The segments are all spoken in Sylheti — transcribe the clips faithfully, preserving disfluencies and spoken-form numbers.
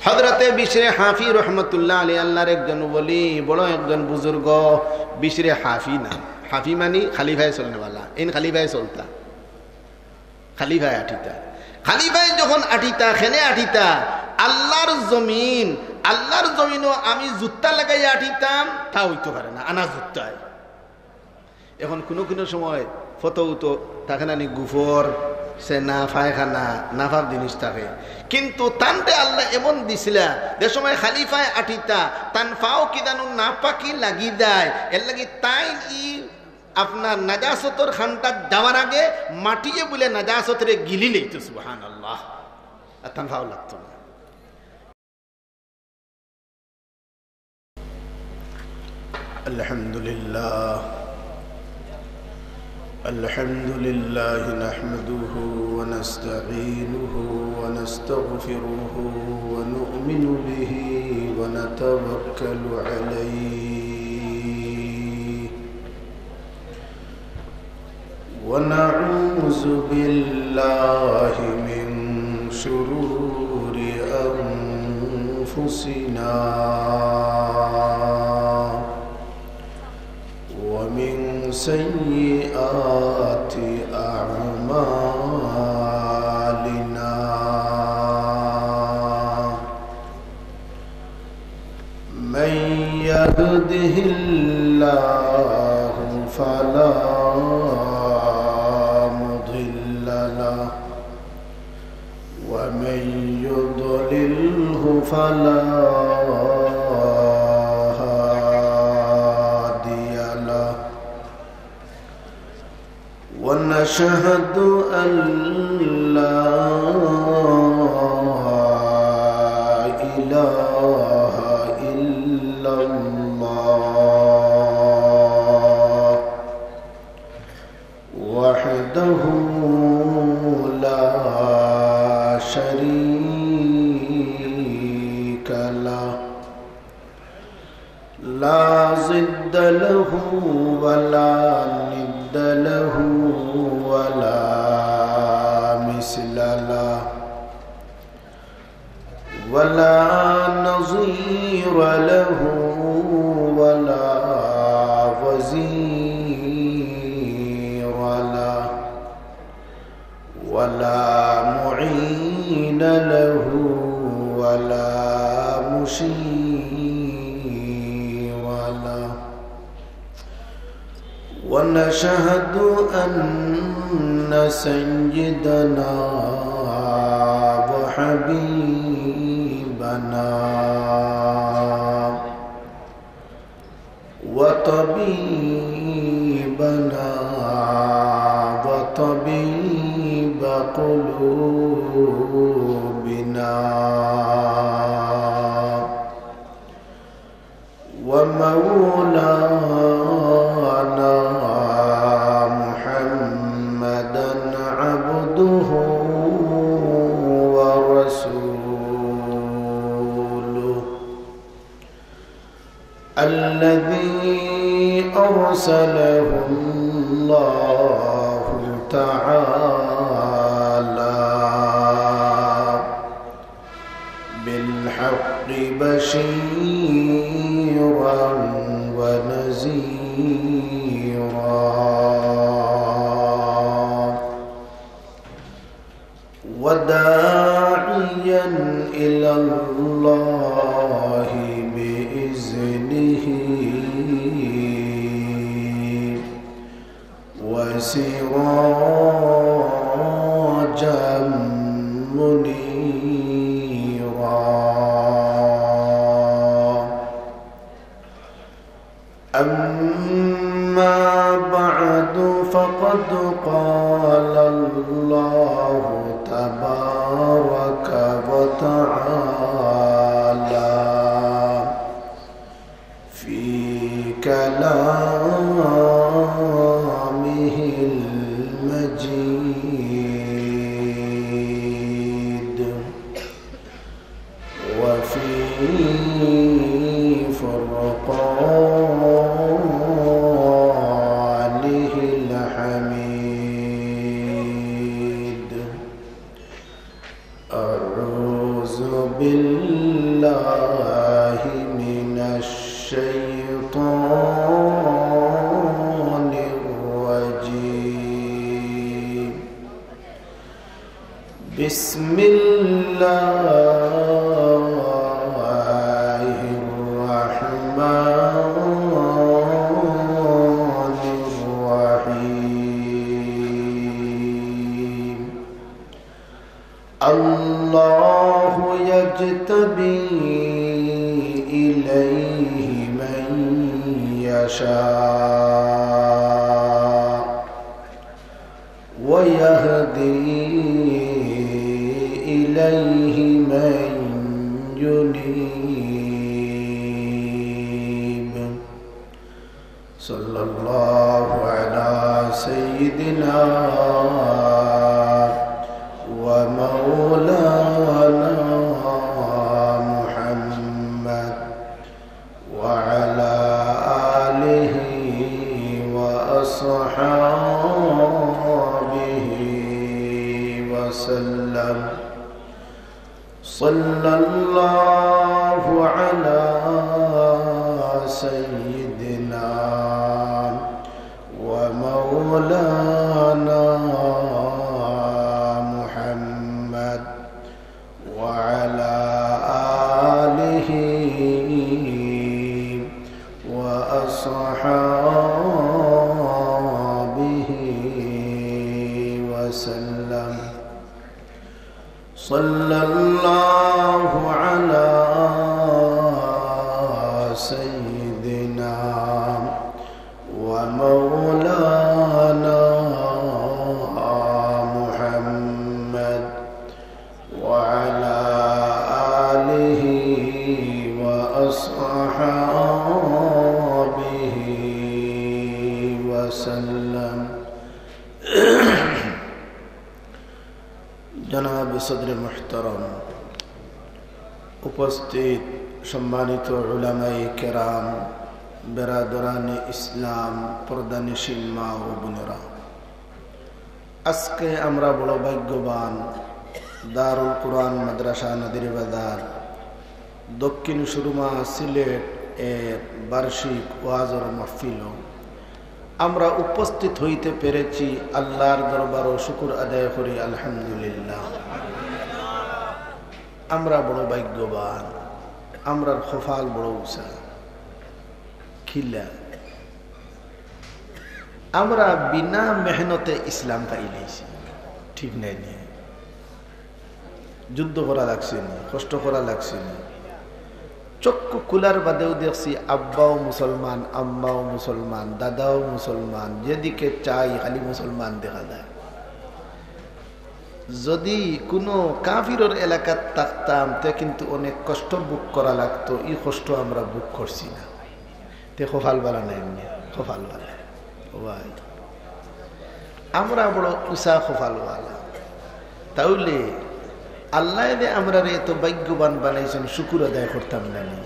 হযরতে বিশরে হাফি রহমতুল্লাহ আলাইহি আল্লাহর একজন ওলি, বড় একজন বুজুর্গ, বিশরে হাফি নাম। হাফি মানি খালিফায় চলনেওয়ালা। ইন খালিফায় চলতা, খালিফায় আটিতা। খালিফায় যখন আটিতা, খেনে আটিতা, আল্লাহর জমিন, আল্লাহর জমিনও আমি জুত্তা লাগাইয়া আটিতাম, তা অইতো পারে না, আনা জুত্তায়। এখন কুনু কুনু সময় ফতৌ তো থাকে না নি, গুফর, সেনা, পায়খানা, নাপাক জিনিস থাকে। কিন্তু তানরে আল্লায় এমন দিছিলা, যে সময় খালিফায় আটিতা, তান পাও কিজানু নাপাকি লাগি যায়, এরলাগি তাইন ই আপনার নাজাসতর খান্তাত যাওয়ার আগে মাটিয়ে বুলে নাজাসতরে গিলি লইতো, সুবহানাল্লাহ। আর তান পাও লাগতো না। الحمد لله. الحمد لله نحمده ونستعينه ونستغفره ونؤمن به ونتوكل عليه. ونعوذ بالله من شرور أنفسنا ومن سيئات أعمالنا. من يهده الله فلا مضل له، ومن يضلله فلا هادي له. ونشهد أن لا إله إلا الله وحده لا شريك له، لا ضد له ولا ند له ولا مثل له ولا نظير له ولا وزير له ولا معين له ولا مشير له. ونشهد أن سيدنا وحبيبنا وطبيبنا وطبيب قلوبنا ومولانا محمدا عبده ورسوله الذي أرسله الله تعالى بالحق بشيرا ونذيرا وداعيا إلى الله بإذنه وسراجا منيرا. أما بعد، فقد قال الله تبارك وتعالى في كلامه المجيد وفي فرقانه الحميد. أعوذ بالله بالله من الشيطان الرجيم. بسم الله الرحمن الرحيم. الله يجتبي إليه من يشاء ويهدي إليه من ينيب. صلى الله على سيدنا ومولانا محمد وعلى آله وأصحابه وسلم. صلى الله على سيدنا ومولانا محمد وعلى آله وأصحابه وسلم. صلى الله على سيدنا ومولانا محمد وعلى آله وأصحابه وسلم. জনাব সদরে মুহতারাম, উপস্থিত সম্মানিত উলামায়ে কেরাম, বেরাদরানে ইসলাম, পর্দানিশীন মা ও বোনেরা, আজকে আমরা বড় ভাগ্যবান। দারুল কোরআন মাদ্রাসা নাদির বাজার দক্ষিণ সুরমা সিলেট এর বার্ষিক ওয়াজর মাহফিল আমরা উপস্থিত হইতে পেরেছি, আল্লাহর দরবারও শুকুর আদায় করি, আলহামদুলিল্লাহ। আমরা বড় ভাগ্যবান, আমরার কপাল বড় উঁচা। কিলা? আমরা বিনা মেহনতে ইসলাম পাইলাইছি, ঠিক নায় নি? যুদ্ধ করা লাগছে নি, কষ্ট করা লাগছে নি। চক্ষু খোলার বাদেউ দেখছি আব্বাও মুসলমান, আম্মাও মুসলমান, দাদাও মুসলমান, যেদিকে চাই খালি মুসলমান দেখা যায়। যদি কুনু কাফিরর এলাকাত থাকতাম, তে কিন্তু অনেক কষ্ট ভোগ করা লাগতো, ই কষ্ট আমরা ভোগ করছি না। তে কপাল বালা নায় নি? কপাল বালা। ও ভাই, আমরা বড় উঁচা কপাল বালা। তাইলে আল্লায় যে আমরারে এত ভাগ্যবান বানাইছইন, শুকুর আদায় করতাম না নি?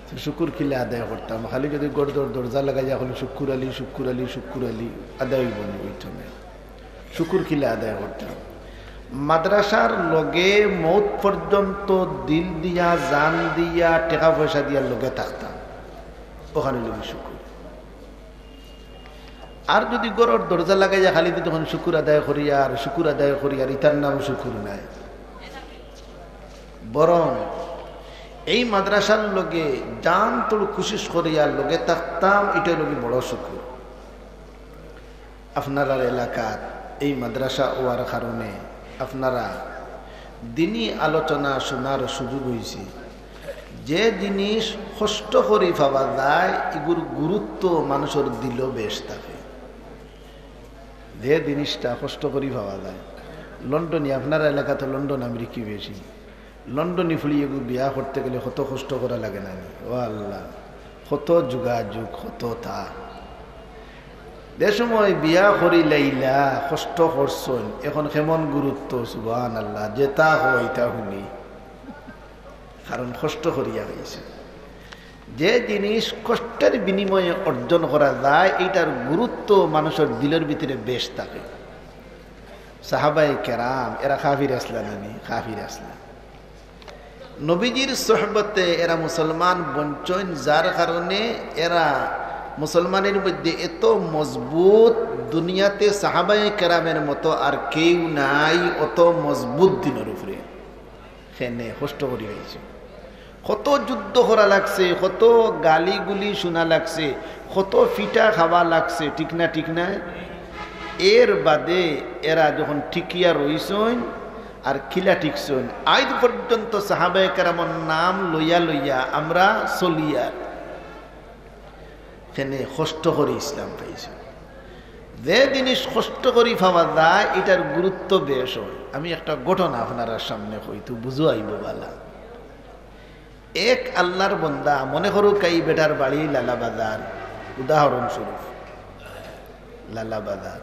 তো শুকুর কিলা আদায় করতাম? খালি যদি ঘরর দরজা লাগাইয়া খালি শুক্কুর আলী, শুক্কুর আলী, শুক্কুর আলী, আদায় অইবো নি? অইতো নায়। শুকুর কিলা আদায় করতাম? মাদ্রাসার লগে মউত পর্যন্ত দিল দিয়া, জান দিয়া, টেকা পয়সা দিয়া লগে থাকতাম, অখান অইলো গি শুকুর। আর যদি ঘরর দরজা লাগাইয়া খালি যদি অখন শুকুর আদায় করি আর শুকুর আদায় করি আর, ইতার নাম শুকুর নায়। বরং এই মাদ্রাসার লগে জান তোর কোশিশ করিয়া লগে থাকতাম, ইটা অইলো গি বড় শুকুর। আপনারার এলাকাত এই মাদ্রাসা অওয়ার কারণে আপনারা দিনি আলোচনা শুনার সুযোগ অইছে। যে জিনিস কষ্ট করি পাওয়া যায়, ইগুর গুরুত্ব মানুষর দিলো বেশ থাকে। যে জিনিসটা কষ্ট করি পাওয়া যায়, লন্ডনি, আপনারার এলাকাত লন্ডন আমেরিকি বেশি। লন্ডনি ফুড়ি এগু বিয়া করতে গেলে কত কষ্ট করা লাগে না নি? ও আল্লাহ, কত যোগাযোগ, কত তা। যে সময় বিয়া করিলাইলা, কষ্ট করছইন, অখন কেমন গুরুত্ব, সুবহানাল্লাহ, যেতা কয় ইতা হুনি। কারণ কষ্ট করিয়া অইছে। যে জিনিস কষ্টর বিনিময়ে অর্জন করা যায়, ইটার গুরুত্ব মানুষর দিলর ভিতরে বেশ থাকে। সাহাবায়ে কেরাম, এরা কাফির আছলা না নি? কাফির আছলা। নবীজির সোহবতে এরা মুসলমান বনছইন, যার কারণে এরা মুসলমানের মধ্যে এত মজবুত, দুনিয়াতে সাহাবায়ে কেরামের মতো আর কেউ নাই অত মজবুত দিনর উপরে। কেনে কষ্ট করি অইছে, কত যুদ্ধ করা লাগছে, কত গালিগুলি শুনা লাগছে, কত ফিটা খাওয়া লাগছে, ঠিক না? ঠিক না? এর বাদে এরা যখন টিকিয়া রইছইন আর কিলা টিকছইন, আইজ পর্যন্ত সাহাবায়ে কেরামর নাম লইয়া লইয়া আমরা চলিয়ার। কেনে কষ্ট করি ইসলাম পাইছইন। যে জিনিস কষ্ট করি পাওয়া যায়, ইটার গুরুত্ব বেশ অয়। আমি একটা ঘটনা আপনারার সামনে কই, তো বুঝো আইবো বালা। এক আল্লাহর বন্দা, মনে করুক্কা ই বেটার বাড়ি লালাবাজার, উদাহরণস্বরূপ লালাবাজার।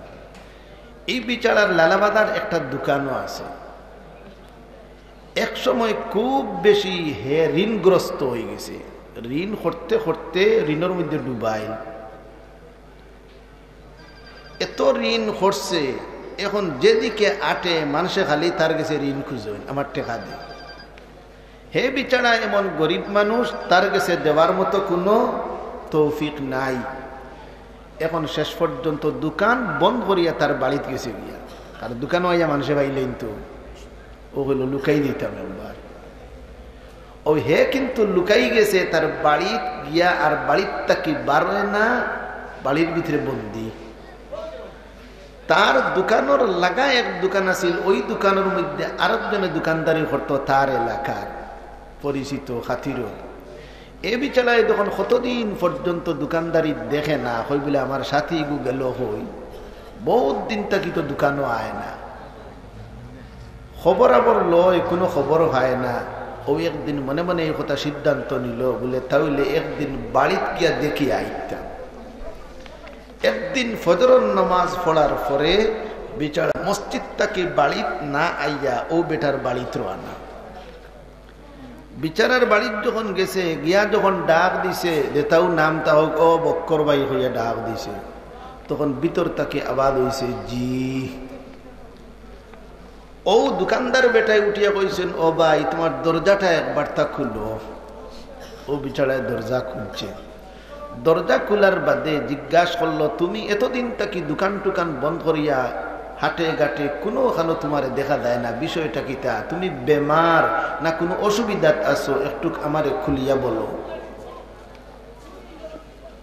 ই বিচারার লালাবাজার একটা দোকানও আছে। এক সময় খুব বেশি হে ঋণগ্রস্ত অইগেছে, ঋণ করতে করতে ঋণর মধ্যে ডুবাইল। এত ঋণ করছে, এখন যেদিকে আটে মানষে খালি তার গেছে ঋণ খুঁজইন, আমার টেকা দে। হে বিচারা এমন গরিব মানুষ, তার গেছে দেওয়ার মতো কুনু তৌফিক নাই। এখন শেষ পর্যন্ত দোকান বন্ধ করিয়া তার বাড়িত গেছে গিয়া, কারণ দোকানও আইয়া মানষে পাইলেইন তো, ও কইলো লুকাই দিতাম একবার। ও হে কিন্তু লুকাই গেছে তার বাড়িত গিয়া, আর বাড়িত থাকি বারয় না, বাড়ির ভিতরে বন্দি। তার দোকানর লাগা এক দোকান আছিল, ওই দোকানর মধ্যে আরকজনে দোকানদারি করতো তার এলাকার পরিচিত খাতির। এ বিচারায় যখন কতদিন পর্যন্ত দোকানদারি দেখে না, কই বুলে আমার সাথী গু গেল কই, বহুত দিন থাকি তো দোকানও আয় না, খবর আবর লয়, কুনু খবর পায় না। ও একদিন মনে মনে এই কথা সিদ্ধান্ত নিল, বুলে তাইলে একদিন বাড়িত গিয়া দেখি আইতাম। একদিন ফজরর নামাজ পড়ার পরে বিচারা মসজিদ থাকি বাড়িত না আইয়া ও বেটার বাড়িত রওয়ানা। বিচারার বাড়িত যখন গেছে, গিয়া যখন ডাক দিছে, যেতাউ নাম তা হোক, "ও বক্কর ভাই" কইয়া ডাক দিছে, তখন ভিতর থাকি আওয়াজ অইছে, "জি।" ও দোকানদার বেটায় উঠিয়া কইছইন, "ও ভাই, তুমার দরজাটা একবারতা খুলো।" ও বিচারায় দরজা খুলছে। দরজা খুলার বাদে জিজ্ঞাস করলো, "তুমি এতদিন থাকি দোকান টুকান বন্ধ করিয়া হাটে ঘাটে কুনুখানো তুমারে দেখা যায় না, বিষয়টা কিতা? তুমি বেমার না কুনু অসুবিধাত আছো? একটুক আমারে খুলিয়া বলো।"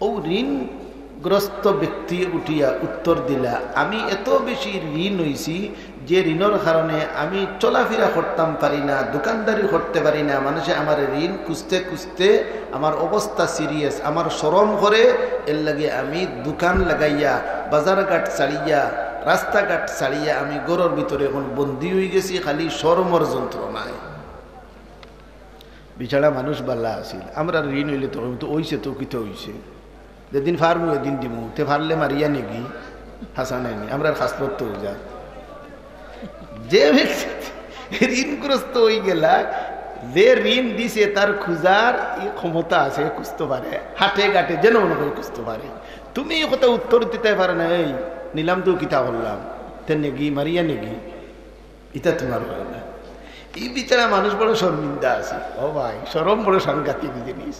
ও ঋণগ্রস্ত ব্যক্তি উঠিয়া উত্তর দিলা, "আমি এত বেশি ঋণ অইছি যে ঋণর কারণে আমি চলাফিরা করতাম পারি না, দোকানদারি করতে পারি না। মানষে আমার ঋণ খুঁজতে খুঁজতে আমার অবস্থা serious, আমার শরম করে, এর লাগি আমি দোকান লাগাইয়া, বাজারঘাট ছাড়িয়া, রাস্তাঘাট ছাড়িয়া আমি ঘরর ভিতরে এখন বন্দী অইগেছি, খালি শরমর যন্ত্রণায়।" বিচারা মানুষ বালা আছিল। আমরার ঋণ অইলে তো, তো অইছে তো, কিতা অইছে? যেদিন পারমু এদিন দিমু, তে পারলে মারিয়া নেগি, হাছা নায়নি, আমরার খাসলত তো অই যায়। যে ব্যক্তি ঋণগ্রস্ত অইগেলা, যে ঋণ দিছে তার খুজার ই ক্ষমতা আছে, খুজতো পারে, হাটে ঘাটে যেন মনে করে খুজতো পারে। তুমি ই কথা উত্তর দিতায় পারো না, "এই নিলাম তো কিতা করলাম, তে নেগি, মারিয়া নেগি।" ইতা তুমার অয় না। ই বিচারা মানুষ বড় শরমিন্দা আছে। ও ভাই, শরম বড় সাংঘাতিক জিনিস।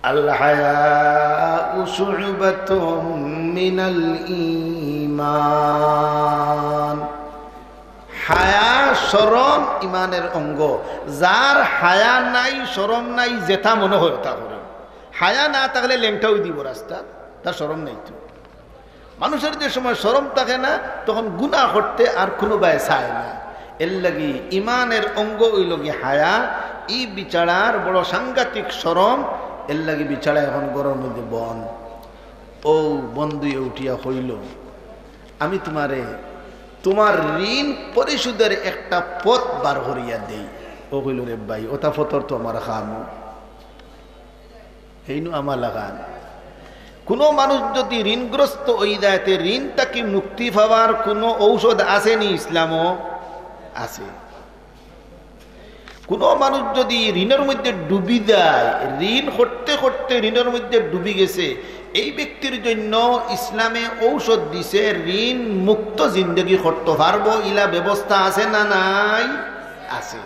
আল হায়াউ শুবাতুম মিনাল ঈমান। হায়া, শরম ইমানের অঙ্গ। যার হায়া নাই, শরম নাই, যেতা মনে হয় তা করে। হায়া না থাকলে লেংটা অই দিব রাস্তাত, তার শরম নাই তো। মানুষের যে সময় শরম থাকে না, তখন গুনাহ করতে আর কুনুবায় চায় না। এর লাগি ইমানের অঙ্গ অইলো গি হায়া, ই বিচারার বড় সাংঘাতিক শরম, এর লাগি বিচারা এখন ঘরর মধ্যে বন্ধ। ও বন্দুয়ে উঠিয়া কইল, "আমি তুমারে তুমার ঋণ পরিশোধের একটা পথ বার করিয়া দেই।" ও কইল, "রে ভাই, ওটা পথর তো আমার খামু।" হেইনু আমার লাগান। কুনু মানুষ যুদি ঋণগ্রস্ত অই যায়, তে ঋণ থাকি মুক্তি পাওয়ার কুনু ঔষধ আছে নি? ইসলামো আছে। কুনু মানুষ যুদি ঋণর মধ্যে ডুবি যায়, ঋণ করতে করতে ঋণর মধ্যে ডুবি গেছে, এই ব্যক্তির জন্য ইসলামে ঔষধ দিছে, ঋণ মুক্ত জিন্দেগি করতে পারবো, ইলা ব্যবস্থা আছে না নাই? আছে।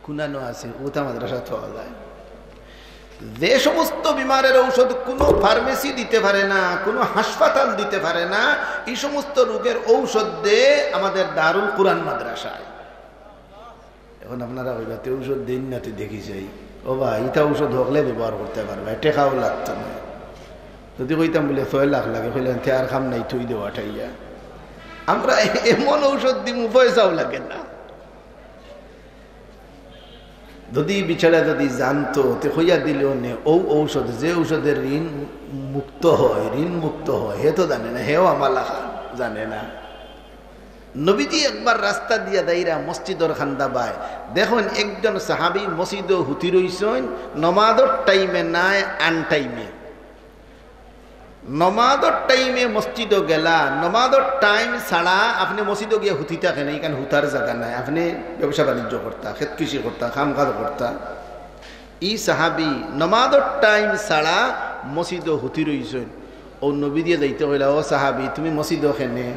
কুনানো আছে, ওটা মাদ্রাসাত পাওয়া যায়। যে সমস্ত বিমারের ঔষধ কোনো ফার্মেসি দিতে পারে না, কোনো হাসপাতাল দিতে পারে না, এই সমস্ত রোগের ঔষধ দেয় আমাদের দারুল কোরআন মাদ্রাসায়। এখন আপনারা কইবা, "তে ঔষধ দেইন না, তে দেখি যাই।" ও ভাই, ইটা ঔষধ হকলে ব্যবহার করতে পারবা, টেকাও লাগতো না। যদি কইতাম বুলে, "ছয় লাখ লাগে," কইলেন, "তে আর কাম নাই, থুই দেওয়া ঠাইয়া।" আমরা এমন ঔষধ দিমু, পয়সাও লাগে না। যদি বিচারা যদি জানতো, তে কইয়া দিলেও নে, ও ঔষধ, যে ঔষধের ঋণ মুক্ত হয়, ঋণ মুক্ত হয়, হে তো জানে না, হেও আমার লাখান জানে না। নবীজি একবার রাস্তা দিয়া দাইরা মসজিদর কান্দা বায়, দেখইন একজন সাহাবী মসজিদো হুতি রইছইন, নমাজর টাইমে নায়, আন টাইমে। নমাজর টাইমে মসজিদো গেলা, নমাজর টাইম ছাড়া আপনে মসজিদো গিয়া হুতি থাকেন, ইখান হুতার জাগা নাই, আপনে ব্যবসা বাণিজ্য করতা, খেত কৃষি করতা, কাম কাজ করতা। ই সাহাবী নমাজর টাইম ছাড়া মসজিদো হুতি রইছইন। ও নবীজিয়ে যাইতে কইলা, "ও সাহাবী, তুমি মসজিদো কেনে?"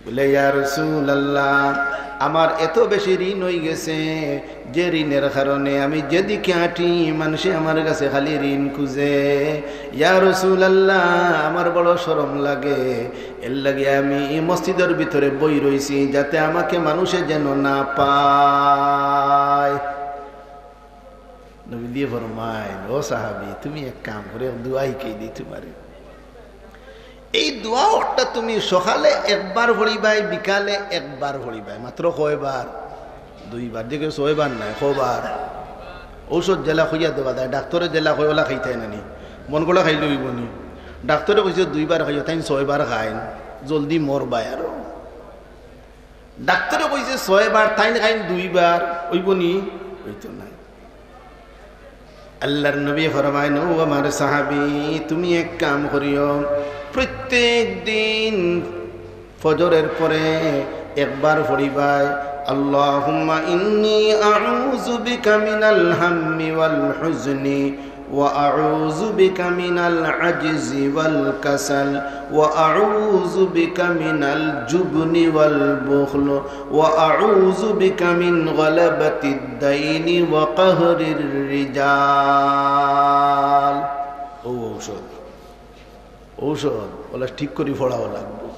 বুলে, "ইয়া রাসূলুল্লাহ, আমার এত বেশি ঋণ অইগেছে, যে ঋণের কারণে আমি যেদিকে আটি, মানষে আমার গেছে খালি ঋণ খুজে। ইয়া রাসূলুল্লাহ, আমার বড় শরম লাগে, এর লাগি আমি ই মসজিদর ভিতরে বই রইছি, যাতে আমাকে মানষে যেন না পায়।" নবীজিয়ে ফরমাইন, "ও সাহাবী, তুমি এক কাম করো, এক দোয়া হিকাই দেই তুমারে। এই দোয়া অকটা তুমি সকালে একবার পড়িবায়, বিকালে একবার পড়িবায়।" মাত্র কয়বার? দুইবার। দেখো, ছয়বার নায়, কয়বার? ঔষধ যেলা কইয়া দেওয়া যায়, ডাক্তরে যেলা কয়, ওলা খাইতায় নানি, মন গড়া খাইলে অইবো নি? ডাক্তরে কইছে দুইবার খাইও, তাইন ছয়বার খাইন, জলদি মরবায় আরো। ডাক্তরে কইছে ছয়বার, তাইন খাইন দুইবার, অইবো নি? অইতো নায়। আল্লাহর নবী ফরমাইন, "ও আমার সাহাবী, তুমি এক কাম করিও, প্রত্যেক দিন ফজরের পরে একবার পড়িবায়, আল্লাহুম্মা ইন্নী আউযু বিকা মিনাল হাম্মি ওয়াল হুজনি, وأعوذ بك من العجز والكسل، وأعوذ بك من الجبن والبخل، وأعوذ بك من غلبة الدين وقهر الرجال।" ও ঔষধ, ঔষধ, ওলা ঠিক করি পড়াও লাগবো।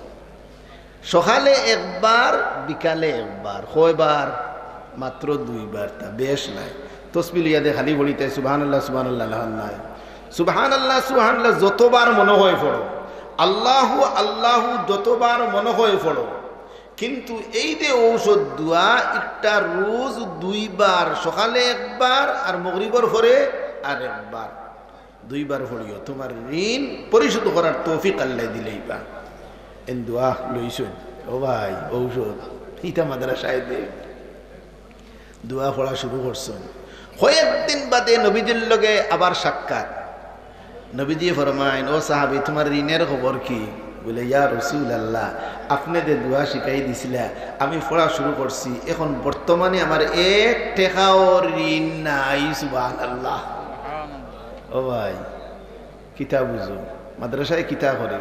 সকালে একবার, বিকালে একবার। কয়বার? মাত্র দুইবার, তা বেশ নায়। তসবি লইয়া দে খালি পড়িতে, সুবহানাল্লাহ, সুবহানাল্লাহ, লাহান নাই। সুবহানাল্লাহ, সুবহানাল্লাহ যতবার মনে হয় পড়ো, আল্লাহু, আল্লাহু যতবার মনে হয় পড়ো। কিন্তু এই যে ঔষধ দোয়া, একটা রোজ দুইবার, সকালে একবার আর মাগরিবর পরে আর একবার। দুইবার পড়িও, তুমার ঋণ পরিশোধ করার তৌফিক আল্লায় দিলাইবা। এন দোয়া লইছইন। ও ভাই, ঔষধ, ইটা মাদ্রাসায় দে। দোয়া পড়া শুরু করছইন। কয়েকদিন বাদে নবীজির লগে আবার সাক্ষাৎ। নবীজি ফরমাইন, "ও সাহাবী, তুমার ঋণের খবর কি?" বুলে, "ইয়া রাসূলুল্লাহ, আপনে যে দোয়া শিখাই দিছিলা, আমি পড়া শুরু করছি, এখন বর্তমানে আমার এক টেকাও ঋণ নাই।" সুবহানাল্লাহ। ও ভাই, কিতা বুঝো, মাদ্রাসায় কিতা করে?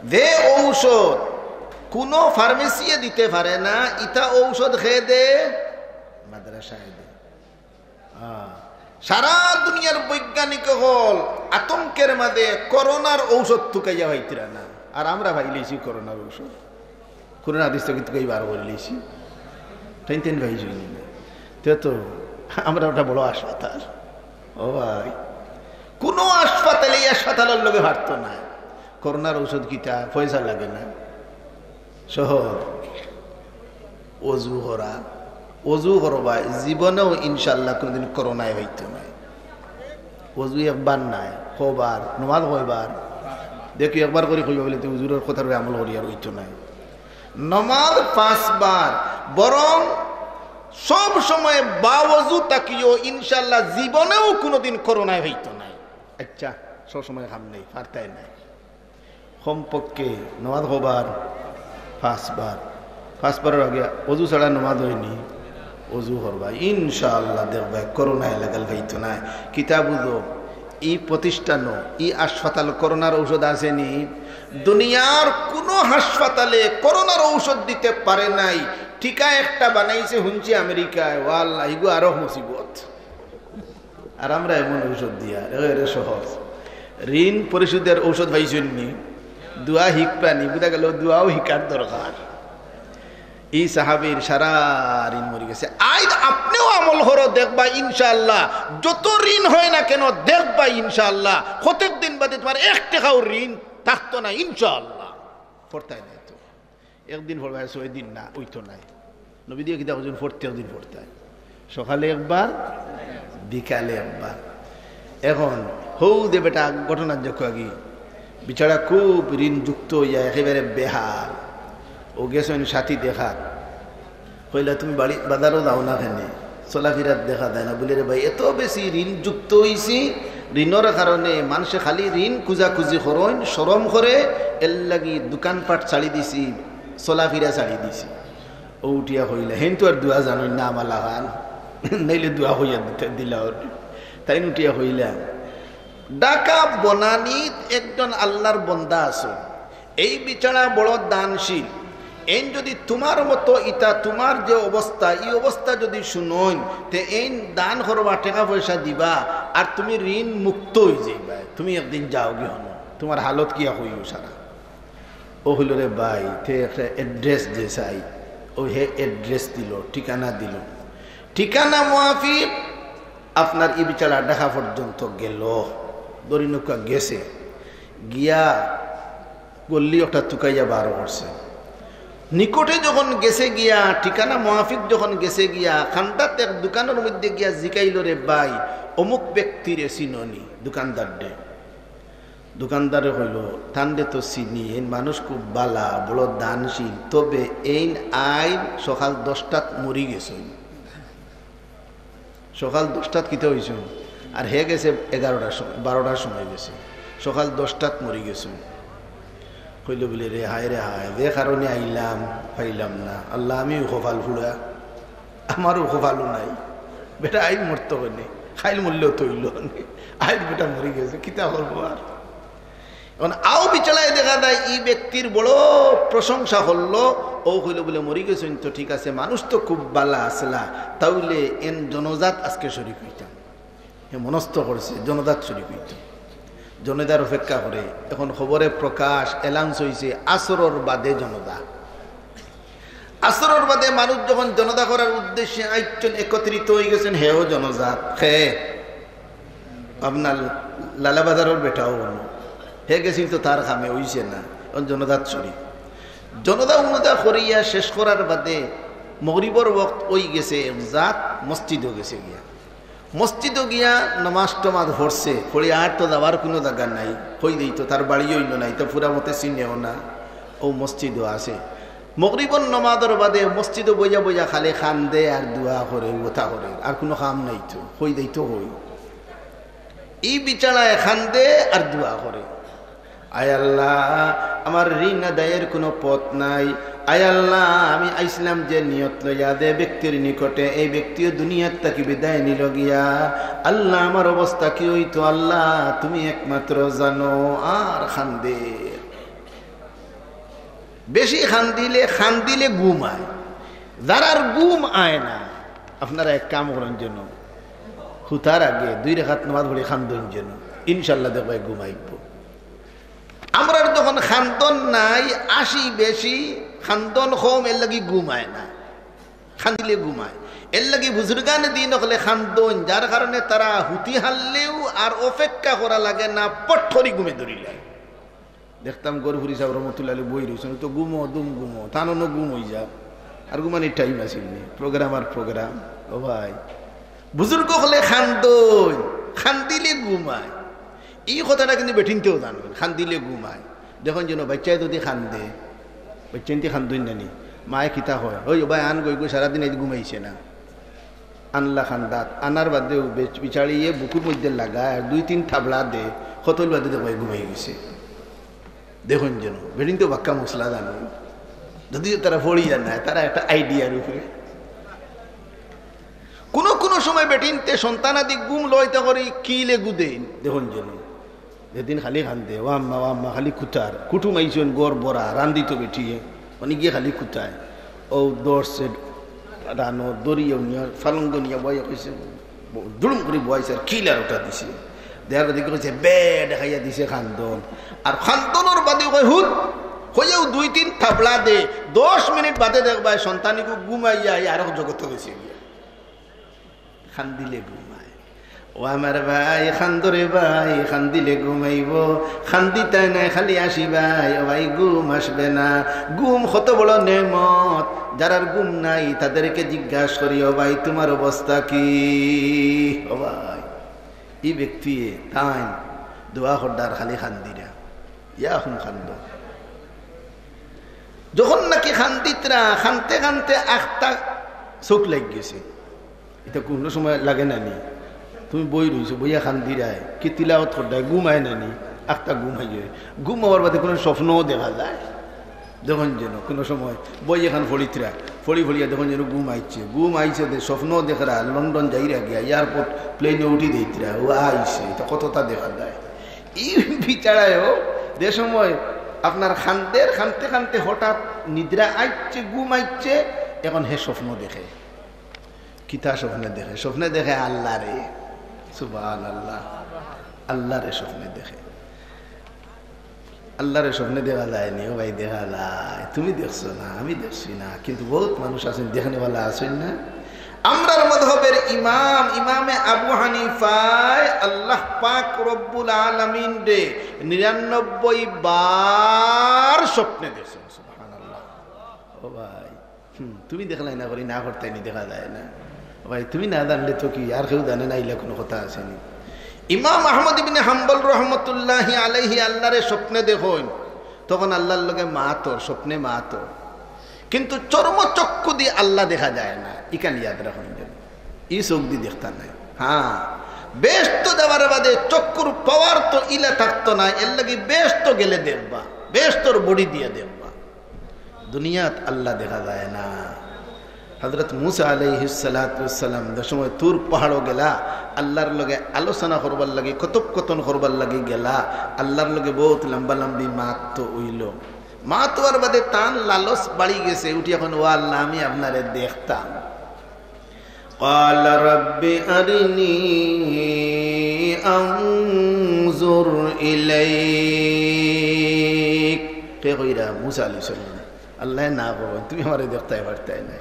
যে ঔষধ কোনো ফার্মেসিয়ে দিতে পারে না, ইতা ঔষধ খেয়ে দে, মাদ্রাসায় দে। আহ, সারা দুনিয়ার বৈজ্ঞানিক অকল আতঙ্কের মাঝে করোনার ঔষধ তুকাইয়া পাইতরা না, আর আমরা পাইলিছি করোনার ঔষধ। করোনা হাদিস থাকি তুকাই বার করিলিছি, টেন টেন পাইছি না। তে তো আমরা ওটা বড় হাসপাতাল। ও ভাই, কোনো হাসপাতালে এই হাসপাতালের লগে পারতো না। করোনার ঔষধ কিতা, পয়সা লাগে না, সহজ। অজু করা, অজু করবায়, জীবনেও ইনশাআল্লাহ কোনোদিন করোনায় হইতো নায়। অজু একবার নায়, কবার, নমাজ কয়বার? দেখি একবার করি কইবা বুলে, "তে হুজুরের কথার উপরে আমল করি আর হইতো নায়।" নমাজ পাঁচবার, বরং সব সময় বাওয়াজু থাকিও, ইনশাআল্লাহ জীবনেও কোনোদিন করোনায় হইতো নায়। আচ্ছা, সব সময় কাম নেই, পারতায় নাই। কমপক্ষে নমাজ কবার? পাঁচবার। পাঁচবারর আগে অজু ছাড়া নমাজ হয়নি, অজু করবা, ইনশাআল্লাহ দেখবা করোনা এলাকাল পাইতো নায়। কিতা বুঝো, ই প্রতিষ্ঠানও, ই হাসপাতাল করোনার ঔষধ আছেনি? দুনিয়ার কোনো হাসপাতালে করোনার ঔষধ দিতে পারে নাই। টিকা একটা বানাইছে হুনছি আমেরিকায়, ওয়াল্লাহ, ইগু আরো মুসিবত। আর আমরা এমন ঔষধ দিয়া, এরে সহজ। ঋণ পরিশোধের ঔষধ পাইছইন নি? দোয়া হিকবা নি, বুঝা গেল দোয়াও হিকার দরকার। এই সাহাবীর সারা ঋণ মরি গেছে। আইজ আপনেও আমল করো, দেখবা ইনশাআল্লাহ, যত ঋণ হয় না কেন, দেখবা ইনশাআল্লাহ, কতক দিন বাদে তুমার এক টেকাও ঋণ থাকতো না ইনশাআল্লাহ। পড়তায় নাই তো, একদিন পড়বায়, ছয় দিন না, ওই তো নাই। নবী দিয়ে কিতা করছেন, প্রত্যেক দিন পড়তায়, সকালে একবার, বিকালে একবার। এখন হৌ যে বেটা ঘটনার যোগ্য আগে, বেচারা খুব ঋণযুক্ত হইয়া একেবারে বেহাল। ও গেছেন সাথী দেখাত, কইলা, "তুমি বাড়ি বাজারও যাও না কেনে, চলাফিরাত দেখা যায় না।" বলে, "রে ভাই, এত বেশি ঋণযুক্ত হইছি, ঋণর কারণে মানুষে খালি ঋণ খুজাখুজি করইন, শরম করে, এর লাগি দোকানপাট ছাড়ি দিছি, চলাফিরা ছাড়ি দিছি।" ও উঠিয়া কইলা, "হেন তো আর দোয়া জানইন না আমালা খান, নাইলে দোয়া কইয়া দিতে দিলা ওর।" তাইন উঠিয়া কইলা, ঢাকা বনানীত একজন আল্লাহর বন্দা আছে, এই বেচারা বড় দানশীল। এইন যদি তুমার মতো ইতা, তুমার যে অবস্থা, ই অবস্থা যদি শুনইন, তে এইন দান করবা, টেকা পয়সা দিবা, আর তুমি ঋণ মুক্ত হই যাইবা। তুমি একদিন যাওগি হনো, তুমার হালত কিয়া হইও সারা। ও হইল, "রে ভাই, তে একটা অ্যাড্রেস দে চাই।" ও হে অ্যাড্রেস দিল, ঠিকানা দিল। ঠিকানা মুয়াফিক আপনার ই বেচারা ঢাকা পর্যন্ত গেল, দড়ি নৌকা গেছে, গিয়া গল্লি একটা তুকাইয়া বার করছে। নিকটে যখন গেছে গিয়া, ঠিকানা মুয়াফিক যখন গেছে গিয়া, কান্দাত এক দোকানর মধ্যে গিয়া জিকাইল, "রে ভাই, অমুক ব্যক্তিরে চিনো নি?" দোকানদাররে। দোকানদারে কইল, "তানরে তো চিনি, এইন মানুষ খুব বালা, বড় দানশীল, তবে এইন আইজ সকাল দশটাত মরি গেছইন।" সকাল দশটাত কিতা হইছইন? আর হে গেছে এগারোটার সময়, বারোটার সময় গেছে, সকাল দশটাত মরি গেছইন। কইল বলে, "রে হায়, রে হায়, যে কারণে আইলাম, পাইলাম না। আল্লাহ, আমিও কপাল ফুড়া, আমারও কপালও নাই। বেটা আইজ মরতো কেনে, কাইল মরলেও তো অইল নে। আইজ বেটা মরি গেছে, কিতা করবো আর?" এখন আও বিচারায় দেখা যায়, ই ব্যক্তির বড় প্রশংসা করলো। ও কইল বলে, "মরি গেছইন তো ঠিক আছে, মানুষ তো খুব বালা আছলা, তাইলে এইন জনাজাত আজকে শরিক হইতাম।" হে মনস্থ করছে জনাজাত শরিক হইতো। জনাজার অপেক্ষা করে। এখন খবরে প্রকাশ, অ্যানাউন্স হইছে, আসরর বাদে জনাজা। আসরর বাদে মানুষ যখন জনাজা করার উদ্দেশ্যে আইছইন, একত্রিত হই গেছেন, হেও জনাজাত। খে আপনার লালাবাজারর বেটাও হলো, হে গেছিল তো তার কামে, হইছে না, এখন জনাজাত শরিক। জনাজা উনাজা করিয়া শেষ করার বাদে মগরিবর ওয়াক্ত হই গেছে, এক জাত মসজিদও গেছে গিয়া। মসজিদও গিয়া নমাজ টমাজ পড়ছে, পড়ি আর তো যাওয়ার কুনু জাগা নাই, কই দিত, তার বাড়ি হইল না, ইতা পুরা মতে চিনেও না, ও মসজিদও আছে। মগরিবর নমাজর বাদে মসজিদও বইয়া বইয়া খালি কান্দে আর দোয়া করে, কথা করে, আর কুনু কাম নাই তো, কই দিত কই। ই বিচারায় কান্দে আর দোয়া করে। আয় আল্লাহ, আমার ঋণ আদায়ের কুনু পথ নাই। আয় আল্লাহ, আমি আইছলাম যে নিয়ত লইয়া, যে ব্যক্তির নিকটে, এই ব্যক্তিও দুনিয়ার থাকি বিদায় নিল গিয়া। আল্লাহ, আমার অবস্থা কি হইতো? আল্লাহ, তুমি একমাত্র জানো। আর কান্দে, বেশি কান্দিলে, কান্দিলে ঘুম আয়। যারার ঘুম আয় না, আপনারা এক কাম করইন যেন, হুতার আগে দুই রেকাত নামাজ পড়ি কান্দইন যেন, ইনশাআল্লাহ দেখবায় ঘুম আইবো। আমরার যখন কান্দন নাই, আসি বেশি, কান্দন কম, এর লাগি ঘুম আয় না, কান্দিলে ঘুম আয়। এর লাগি বুজুর্গানে দিন অকলে কান্দইন, যার কারণে তারা হুতি হারলেও আর অপেক্ষা করা লাগে না, পট করি ঘুমে ধরিলায়। দেখতাম গরুপুরি সাহেব রহমতুল্লাহ আলী বই রইছইন, তো ঘুমো, দুম ঘুমো, তানও ঘুম হই যাক। আর ঘুমানির টাইম আছিল নি, প্রোগ্রাম আর প্রোগ্রাম। ও ভাই, বুজুর্গ অকলে কান্দইন, কান্দিলে ঘুম আয়। ই কথাটা কিন্তু বেটিন্তেও জানইন, কান্দিলে ঘুম আয়। দেখইন যেন বাচ্চায় যদি কান্দে, বাচ্চাইন্তে কান্দইন না নি, মায়ে কিতা কয়, "ওই ও ভাই, আন গই গো, সারাদিন এই ঘুমাইছে না।" আনলা কান্দাত, আনার বাদেও বেচ-, বিচারিয়ে বুকুর মধ্যে লাগায় আর দুই তিন থাবড়া দে, কতল বাদে দেখবায় ঘুমাই গেছে। দেখইন যেন, বেটিন্তে বাক্কা মশলা জানইন, যদিও তারা পড়ি যায় না, তারা একটা আইডিয়ার উপরে। কুনু কুনু সময় বেটিন্তে সন্তানাদি ঘুম লইতা করি কিলে গুদেইন, দেখইন যেন। যেদিন খালি কান্দে, "ও আম্মা, ও আম্মা", খালি কুতার। কুটুম আইছইন, ঘর ভরা, রান্দিত বেটিয়ে, অনে গিয়া খালি কুতায়। ও ধরছে রানো, ধরিয়া উনিয়া ফালঙ্গ নিয়া বইয়া কইছে, দুড়ুম করি বইছে আর কিলার ওটা দিছে। দেওয়ার বাদে কইছে, "বে," দেখাইয়া দিছে কান্দন। আর কান্দনর বাদে কয়, "হুত," কইয়াও দুই তিন থাবড়া দে। দশ মিনিট বাদে দেখবায় সন্তানিগু ঘুমাইয়া আরক জগতো গেছে গিয়া। কান্দিলে ঘুমায়। ও আমার ভাই, কান্দো রে ভাই, কান্দিলে ঘুমাইবো। কান্দিতায় নায়, খালি আসিবায়। ও ভাই, ঘুম আসবে না। ঘুম কত বড় নেয়ামত। যারার ঘুম নাই, তাদেরকে জিজ্ঞাসা করি, "ও ভাই, তোমার অবস্থা কি?" ও ভাই, ই ব্যক্তি তাইন দোয়া কররা আর খালি কান্দিরা। ইয়া হুম কান্দো। যখন নাকি কান্দিতরা, কানতে কানতে আখতা চউখ লাগি গেছে। ইটা কুনু সময় লাগে না নি? তুমি বই রইছো, বইয়া কান্দিরায়, কি তিলাওত কররায়, ঘুম আয় না নি? আখতা ঘুম আয়। ঘুম আওয়ার বাদে কুনু স্বপ্নও দেখা যায়। যখন যেন কুনু সময় বই এখান পড়িতরা, পড়ি পড়িয়া যখন যেন ঘুম আইছে, ঘুম আইছে দে, স্বপ্ন দেখরা, লন্ডন যাইরা গিয়া, এয়ারপোর্ট প্লেনে উঠি দিতরা, ও আইছে, ইটা কততা দেখা যায়। ই বিচারায়ও যে সময় আপনার কান্দের, কানতে কানতে হঠাৎ নিদ্রা আইছে, ঘুম আইছে, এখন হে স্বপ্ন দেখে। কিতা স্বপ্নে দেখে? স্বপ্নে দেখে আল্লারে। সুবহানাল্লাহ। আল্লারে স্বপ্নে দেখে। আল্লারে স্বপ্নে দেখা যায় নি? ও ভাই, দেখা যায়। তুমি দেখছো না, আমি দেখছি না, কিন্তু বহুত মানুষ আছইন, দেখনেওয়ালা আছইন না? আমরার মযহাবের ইমাম, ইমামে আবু হানিফায় আল্লাহ পাক রব্বুল আলামিনরে নিরানব্বই বার স্বপ্নে দেখছইন। সুবহানাল্লাহ। ও ভাই, হুম, তুমি দেখলায় না করি না করতায় নি, দেখা যায় না। ও ভাই, তুমি না জানলে তো কি, আর কেউ জানে না, ইলা কুনু কথা আছে নি? ইমাম আহমদ ইবনে হাম্বল রহমতুল্লাহি আলাইহি আল্লারে স্বপ্নে দেখইন, তখন আল্লার লগে মাতর, স্বপ্নে মাতর, কিন্তু চর্মচক্ষুদি আল্লা দেখা যায় না। ইখান ইয়াদ রাখইন যেন, ই চউখদি দেখতা নায়। হ্যাঁ, বেহেস্তো যাওয়ার বাদে চক্ষুর পাওয়ার তো ইলা থাকতো নায়, এর লাগি বেহেস্তো গেলে দেখবা, বেহেস্তর বডি দিয়া দেখবা। দুনিয়াত আল্লা দেখা যায় না। হযরত মুসা আলাইহিস সালাতু ওয়াস সালাম যে সময় তুর পাহাড়ো গেলা, আল্লার লগে আলোচনা করবার লাগি, কথোপকথন করবার লাগি গেলা, আল্লার লগে বহুত লম্বা লম্বি মাত তো অইলো। মাত অওয়ার বাদে তান লালচ বাড়ি গেছে, উঠিয়া কইন, "ও আল্লা, আমি আপনারে দেখতাম।" قال رب أرني أنظر إليك। কে কইরা? মুসা আলাইহিস সালাম। আল্লায় না কইন, "তুমি আমারে দেখতায় পারতায় নায়।"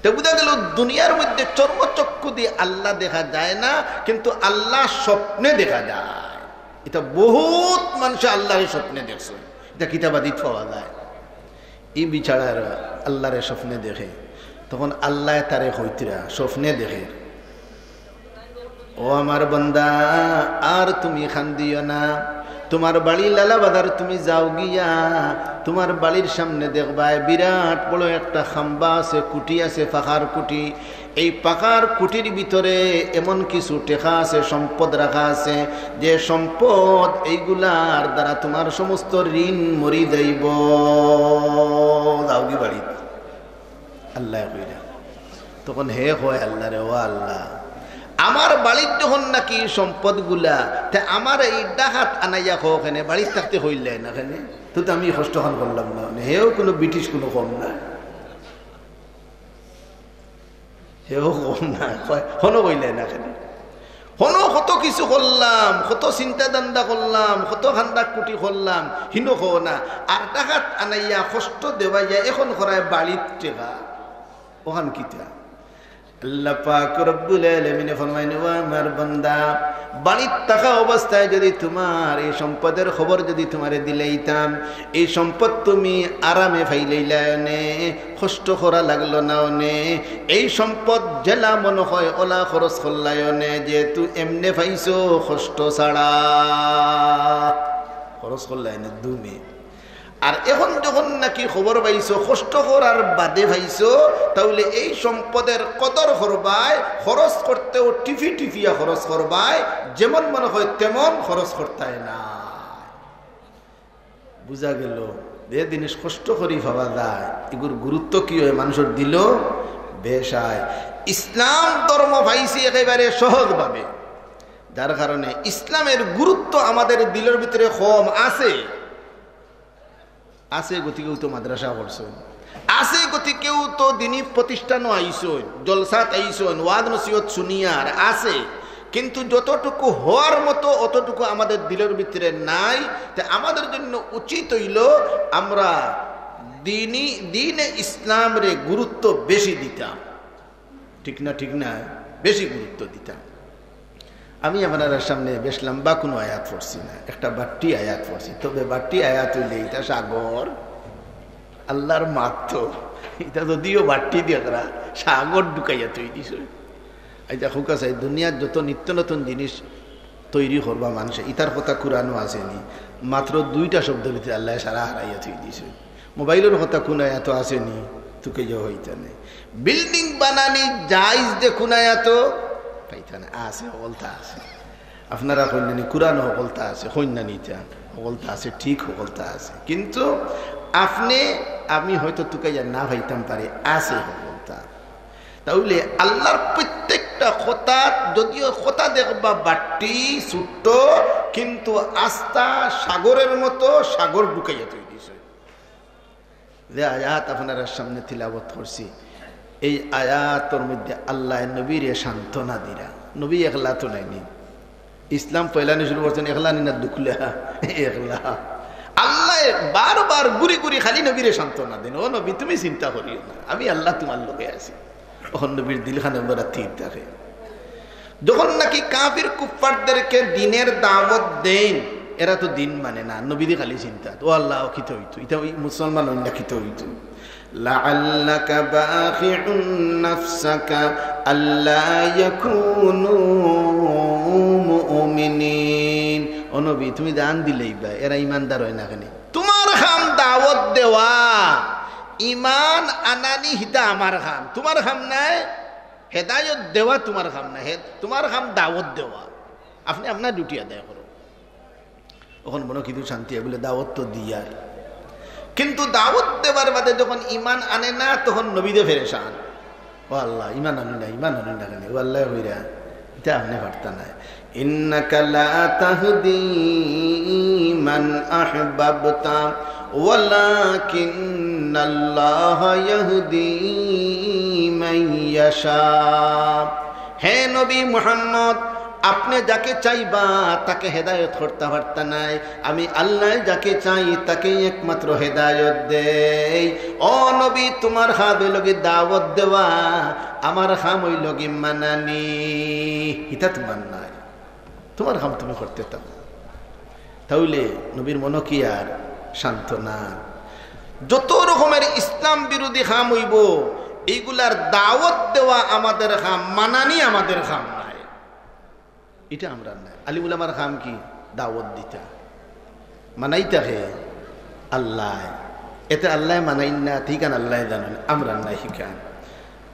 তে বুঝা গেল, দুনিয়ার মধ্যে চর্মচক্ষুদি আল্লা দেখা যায় না, কিন্তু আল্লা স্বপ্নে দেখা যায়। ইটা বহুত মানষে আল্লারে স্বপ্নে দেখছইন, ইটা কিতাবাদিত পাওয়া যায়। ই বিচারায় আল্লারে স্বপ্নে দেখে, তখন আল্লায় তারে কইতরা স্বপ্নে দেখে, "ও আমার বান্দা, আর তুমি কান্দিও না। তোমার বাড়ি লালাবাজার, তুমি যাও গিয়া, তোমার বাড়ির সামনে দেখবায় বিরাট বড় একটা খাম্বা আছে, কুটি আছে, পাকার কুটি। এই পাকার কুটির ভিতরে এমন কিছু টেকা আছে, সম্পদ রাখা আছে, যে সম্পদ এইগুলার দ্বারা তোমার সমস্ত ঋণ মরি যাইবো। যাওগি বাড়িত।" আল্লায় কইরা। তখন হে কয় আল্লারে, "ও আল্লা, আমার বাড়িত যখন নাকি সম্পদগুলা, তে আমারে ই ডাকাত আনাইয়া কও কেনে, বাড়িত থাকতে কইলায় না কেনে? তো, তো আমি কষ্টখান করলাম না।" মানে, হেও কুনু ব্রিটিশ কুনু কম না। হেও কম না, কয়, হনো কইলায় না কেনে? হনো কত কিছু করলাম, কত চিন্তা ধান্দা করলাম, কত কান্দা কুটি করলাম, হিনো কও না। আর ডাকাত আনাইয়া, কষ্ট দেওয়াইয়া, এখন করায় বাড়িত টেকা। অখান কিতা? আল্লা পাক রব্বুল আলামিনে ফরমাইন, "ও আমার বান্দা, বাড়িত থাকা অবস্থায় যদি তোমার এই সম্পদের খবর যদি তোমারে দিলাইতাম, এই সম্পদ তুমি আরামে পাইলাইলায় অনে, কষ্ট করা লাগলো না অনে, এই সম্পদ যেলা মনো কয় অলা খরচ করলায় অনে, যেহেতু এমনে পাইছো কষ্ট ছাড়া, খরচ করলায় অনে দুমে। আর এখন যখন নাকি খবর পাইছো, কষ্ট করার বাদে পাইছো, তাইলে এই সম্পদের কদর করবায়, খরচ করতেও টিফি টিফিয়া খরচ করবায়, যেমন মনো কয় তেমন খরচ করতায় না।" বুঝা গেল, যে জিনিস কষ্ট করি পাওয়া যায়, ইগুর গুরুত্ব কি অয়, মানষর দিলো বেশ অয়। ইসলাম ধর্ম পাইছি একেবারে সহজভাবে, যার কারণে ইসলামের গুরুত্ব আমাদের দিলর ভিতরে কম আছে। আছে গতিকেউ তো মাদ্রাসা করছইন, আছে গতিকেউ তো দিনী প্রতিষ্ঠানও আইছইন, জলসাত আইছইন, ওয়াজ নসিহত শুনিয়ার আছে, কিন্তু যতটুকু হওয়ার মতো অতটুকু আমাদের দিলর ভিতরে নাই। তে আমাদের জন্য উচিত অইলো আমরা দিনী, দ্বীনে ইসলামরে গুরুত্ব বেশি দিতাম। ঠিক না, ঠিক না? বেশি গুরুত্ব দিতাম। আমি আপনারার সামনে বেশ লম্বা কুনু আয়াত পড়ছি না, একটা বাট্টি আয়াত পড়ছি। তবে বাট্টি আয়াত অইলে ইটা সাগর, আল্লার মাত তো, ইটা যদিও বাট্টি দেখরা, সাগর ঢুকাইয়া থই দিছে। আইচ্ছা, হুকা চাই, দুনিয়ার যত নিত্য নতুন জিনিস তৈরি করবা মানষে, ইতার কথা কুরআনো আছে নি? মাত্র দুইটা শব্দর ভিতরে আল্লায় সারা হারাইয়া থই দিছে। মোবাইলর কথা কুন আয়াতো আছে নি? তুকাইয়া অইতা নায়। বিল্ডিং বানানি জায়েজ দে কুন আয়াতো? পাইতা নায়। আছে, হকলতা আছে। আপনারা কইন না নি, কুরআনো হকলতা আছে, কইন না নি ইতা? হকলতা আছে, ঠিক হকলতা আছে। কিন্তু আপনে, আমি হয়তো তুকাইয়া না পাইতাম পারি, আছে হকলতা। তাইলে আল্লার প্রত্যেকটা কথা, যদিও কথা দেখবা বাট্টি, ছোট্ট, কিন্তু আস্তা সাগরর মতো সাগর ঢুকাইয়া থই দিছে। যে আয়াত আপনারার সামনে তিলাওয়াত করছি, এই আয়াতর মধ্যে আল্লায় নবীরে সান্ত্বনা দিরা। নবী একলা তো নায় নি, ইসলাম পয়লানি শুরু করছইন একলা নি না দুকলা? একলা। আল্লায় বারবার ঘুরি ঘুরি খালি নবীরে সান্ত্বনা দেইন, "ও নবী, তুমি চিন্তা করিও না, আমি আল্লা তুমার লগে আছি।" অখন নবীর দিলখানো বড় স্থির থাকে। যখন নাকি কাফির কুফফারদেরকে দ্বীনের দাওয়াত দেইন, এরা তো দ্বীন মানে না, নবীরে খালি চিন্তা, "ও আল্লা, ও কিতা অইতো, ইতা অউ মুসলমান অইন না কিতা অইতো।" لعلك باخع نفسك ألا يكونوا مؤمنين। ও নবী, তুমি জান দিলাইবা, এরা ইমানদার অয় না কেনে? তুমার কাম দাওয়াত দেওয়া, ইমান আনানি হিতা আমার কাম, তুমার কাম নায়। হেদায়ত দেওয়া তুমার কাম নায়, হে-, তুমার কাম দাওয়াত দেওয়া। আপনে আপনার ডিউটি আদায় করো। অখন মনো কিছু শান্তি অয় বুলে দাওয়াত তো দিয়ার, কিন্তু দাওয়াত দেওয়ার বাদে যখন ইমান আনে না, তখন নবীরে পেরেশান, "ও আল্লা, ইমান আনি না, ইমান আনি না কেনে?" ও আল্লায় কইরা, ইতা আপনে পারতা নায়। إنك لا تهدي من أحببت ولكن الله يهدي من يشاء। হে নবী মুহাম্মদ, আপনে যাকে চাইবা তাকে হেদায়ত করতা পারতা নায়। আমি আল্লায় যাকে চাই তাকেই একমাত্র হেদায়ত দেই। ও নবী, তুমার কাম অইলোগি দাওয়াত দেওয়া, আমার কাম অইলোগি মানানি। ইতা তুমার নায়, তুমার কাম তুমি করতে থাকো। তাইলে নবীর মনো কি আর সান্ত্বনা? যত রকমের ইসলাম বিরোধী কাম অইবো, এইগুলার দাওয়াত দেওয়া আমাদের কাম, মানানি আমাদের কাম নায়। ইটা আমরার নায়। আলিম উলামার কাম কি? দাওয়াত দিতা। মানাইতা কে? আল্লায়। এতে আল্লায় মানাইন না, তে ইখান আল্লায় জানইন, আমরার নায় ইখান।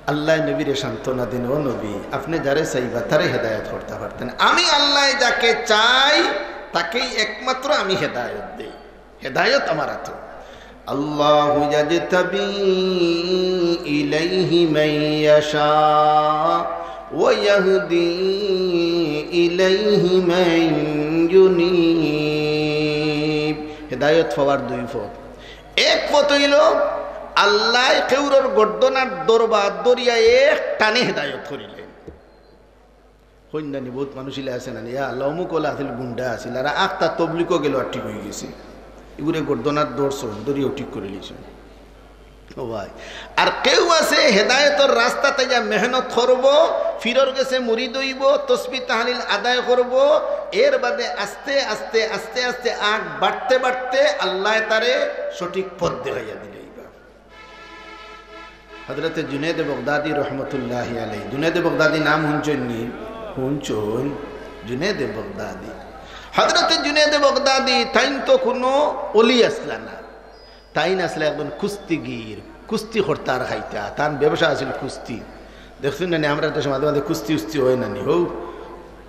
আল্লায় নবীরে সান্ত্বনা দেইন, "ও নবী, আপনে যারে চাইবা তারে হেদায়ত করতা পারতা নায়। আমি আল্লায় যাকে চাই তাকেই একমাত্র আমি হেদায়ত দেই। হেদায়ত আমার আতো।" الله يجتبي إليه من يشاء ويهدي إليه من ينيب। হেদায়ত পাওয়ার দুই পথ। এক পথ অইলো আল্লায় কেউরর গর্দনার ধরবা, ধরিয়া এক টানে হেদায়ত করিলে। কইন না নি, বউত মানুষ ইলা আছে না নি, "ইয়া আল্লা, অমুক অলা আছিল, গুন্ডা আছিল, আর আখতা তবলিগো গেলো আর ঠিক অইগেছে।" ইগুরে গর্দনাত ধরছইন, ধরিয়াউ ঠিক করিলিছইন। ও ভাই, আর কেউ আছে হেদায়তর রাস্তাত আইয়া মেহনত করবো, পীরর গেছে মুরিদ অইবো, তসবি তাহলিল আদায় করবো, এর বাদে আস্তে আস্তে, আস্তে আস্তে আগ বাড়তে বাড়তে আল্লায় তারে সঠিক পথ দেখাইয়া দিলাইবা। হযরতে জুনেদে বগদাদী রহমতুল্লাহি আলাইহি, জুনেদে বগদাদী নাম হুনছইন নি? হুনছইন। জুনেদে বগদাদী, হযরতে জুনেদে বগদাদী, তাইন তো কুনু অলি আছলা না, তাইন আছলা একজন কুস্তিগির, কুস্তি করতা আর খাইতা, তান ব্যবসা আছিল কুস্তি। দেখছইন না নি, আমরার দেশো মাঝে মাঝে কুস্তি উস্তি অয় না নি, হউ,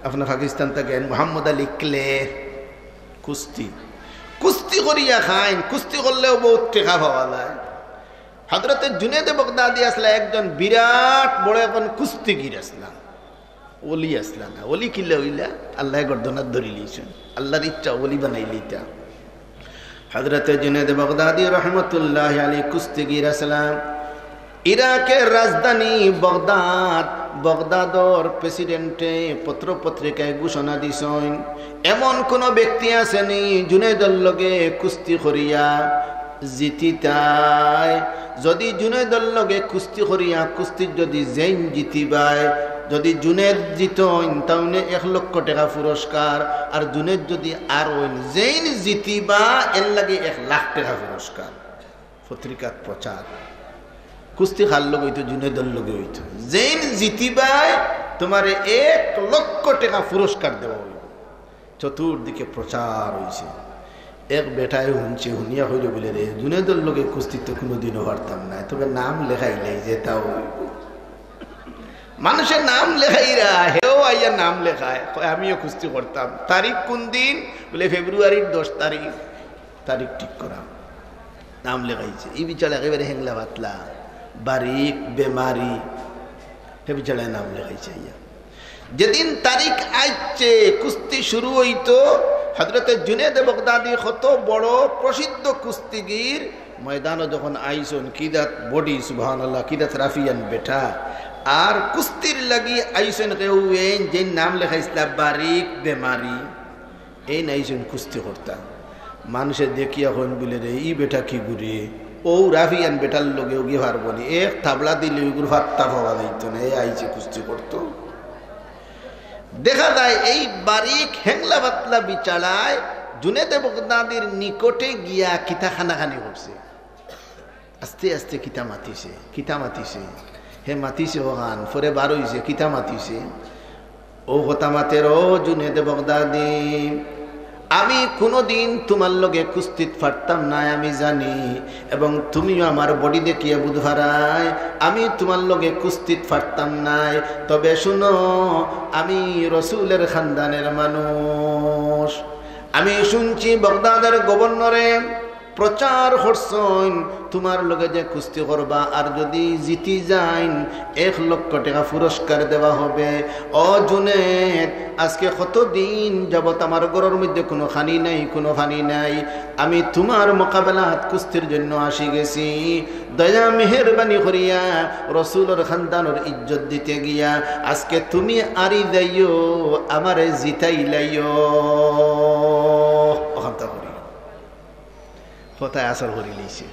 আপনার পাকিস্তান থাকি আইন মোহাম্মদ আলী ক্লে, কুস্তি, কুস্তি করিয়া খাইন, কুস্তি করলেও বউত টেকা পাওয়া যায়। হযরতে জুনেদে বগদাদী আছলা একজন বিরাট বড় একজন কুস্তিগির আছলা, অলি আছলা না। অলি কিলা অইলা? আল্লায় গর্দনাত ধরিলিছইন, আল্লার ইচ্ছা অলি বানাইলিতা। হযরতে জুনেদ বাগদাদি রহমতুল্লাহ আলী কুস্তিগির আছলা। ইরাকের রাজধানী বগদাদ, বগদাদর প্রেসিডেন্টে পত্র পত্রিকায় ঘোষণা দিছইন, এমন কোনো ব্যক্তি আছেনি জুনেদর লগে কুস্তি করিয়া জিতিতায়? যদি জুনেদর লগে কুস্তি করিয়া কুস্তিত যদি যেইন জিতিবায়, যদি জুনেদ জিতইন, তাইলে এক লক্ষ টেকা পুরস্কার, আর জুনেদ যদি আরইন, যেইন জিতিবা, এর লাগি এক লাখ টেকা পুরস্কার। পত্রিকাত প্রচার, কুস্তি কার লগে অইতো? জুনেদর লগে অইতো। যেইন জিতিবায়, তুমারে এক লক্ষ টেকা পুরস্কার দেওয়া অইবো। চতুর্দিকে প্রচার অইছে। এক বেটায় হুনছে, হুনিয়া কইলো বুলে, "রে, জুনেদর লগে কুস্তিত তো কুনুদিনও পারতাম নায়, তবে নাম লেখাইলাই, যেতা অইবো।" মানষে নাম লেখাইরা, হেও আইয়া নাম লেখায়, কয়, "আমিও কুস্তি করতাম।" তারিখ কুন দিন? বুলে, "ফেব্রুয়ারির দশ তারিখ।" তারিখ ঠিক করা, নাম লেখাইছে। ই বিচারা একেবারে হেংলা পাতলা, বারিক, বেমারি, হে বিচারায় নাম লেখাইছে আইয়া। যেদিন তারিখ আইছে, কুস্তি শুরু অইতো, হযরতে জুনেদ বাগদাদি কত বড় প্রসিদ্ধ কুস্তিগির, ময়দানো যখন আইছইন, কি জাত বডি, সুবহানাল্লাহ, কি জাত রাফিয়ান বেটা। আর কুস্তির লাগি আইছইন কেউ এইন, যেইন নাম লেখাইছলা বারিক, বেমারি, এইন আইছইন কুস্তি করতা। মানষে দেখিয়া কইন বুলে, "রে, ই বেটা কিগুরে? অউ রাফিয়ান বেটার লগে অগি পারবোনি, এক থাবড়া দিলে অগুর পাত্তা পাওয়া যাইতো না, এ আইছে কুস্তি করতো।" দেখা যায় এই বারিক হেংলা পাতলা বিচারায় জুনেদে বাগদাদির নিকটে গিয়া কিতা কানাকানি করছে। আস্তে আস্তে কিতা মাতিছে, কিতা মাতিছে, হে মাতিছে অখান, পরে বার অইছে, কিতা মাতিছে, অউ কথা মাতের, "ও জুনেদে বাগদাদি, আমি কুনুদিন তুমার লগে কুস্তিত পারতাম নায়, আমি জানি, এবং তুমিও আমার বডি দেখিয়া বুঝ পারায়, আমি তুমার লগে কুস্তিত পারতাম নায়। তবে শুনো, আমি রসুলের খানদানের মানুষ। আমি শুনছি বাগদাদের গভর্নরে প্রচার করছইন, তুমার লগে যে কুস্তি করবা, আর যদি জিতি যাইন, এক লক্ষ টেকা পুরস্কার দেওয়া হবে। ও জুনেদ, আজকে কতদিন যাবত আমার ঘরর মধ্যে কুনু খানি নাই, কুনু পানি নাই। আমি তুমার মোকাবেলাত কুস্তির জন্য আসি গেছি। দয়া মেহেরবানি করিয়া রসুলর খানদানর ইজ্জত দিতে গিয়া আজকে তুমি আরি যাইও, আমারে জিতাইলাইও।" অখানতা করি কথায় আসর করি লইছে।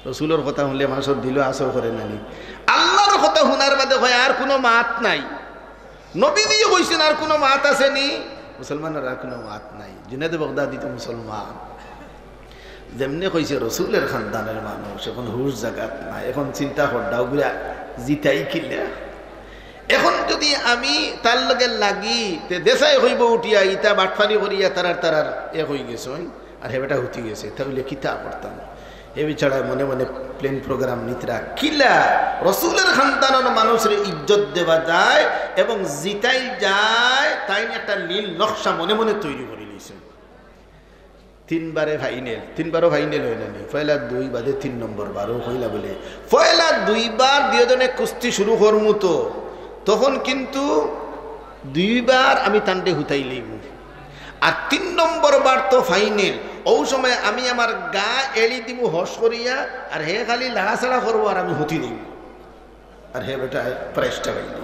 রসুলর কথা হুনলে মানষর দিলো আসর করে না নি? আল্লার কথা হুনার বাদে কয়, "আর কুনু মাত নাই।" নবীজিয়ে কইছইন, "আর কুনু মাত আছে নি?" মুসলমানর আর কুনু মাত নাই। জুনেদে বাগদাদি তো মুসলমান। যেমনে কইছে রসুলের খানদানের মানুষ, এখন হুশ জাগাত নাই, এখন চিন্তা করডা অগুরে জিতাই কিলা। এখন যদি আমি তার লগে লাগি, তে দেশায় কইবো উঠিয়া, "ইতা বাটপারি করিয়া তারার তারার এক অইগেছইন, আর হে বেটা হুতি গেছে, তাইলে কিতা করতাম?" হে বিচারায় মনে মনে প্ল্যান প্রোগ্রাম নিতরা, কিলা রসুলের খানদানর মানুষরে ইজ্জত দেওয়া যায় এবং জিতাই যায়, তাইন একটা নীল নকশা মনে মনে তৈরি করি লইছে। তিনবারে ফাইনাল, তিনবারও ফাইনাল অয় না নি? পয়লা দুই বাদে তিন নম্বর বারও কইলা বুলে, পয়লা দুইবার দুইজনে কুস্তি শুরু করমু তো, তখন কিন্তু দুইবার আমি তানরে হুতাইলাইমু। আর তিন নম্বর বার তো ফাইনাল, অউ সময় আমি আমার গা এলি দিমু হস করিয়া, আর হে খালি লাড়াচাড়া করবো আর আমি হুতি দিমু। আর হে বেটায় প্রাইজটা পাইল।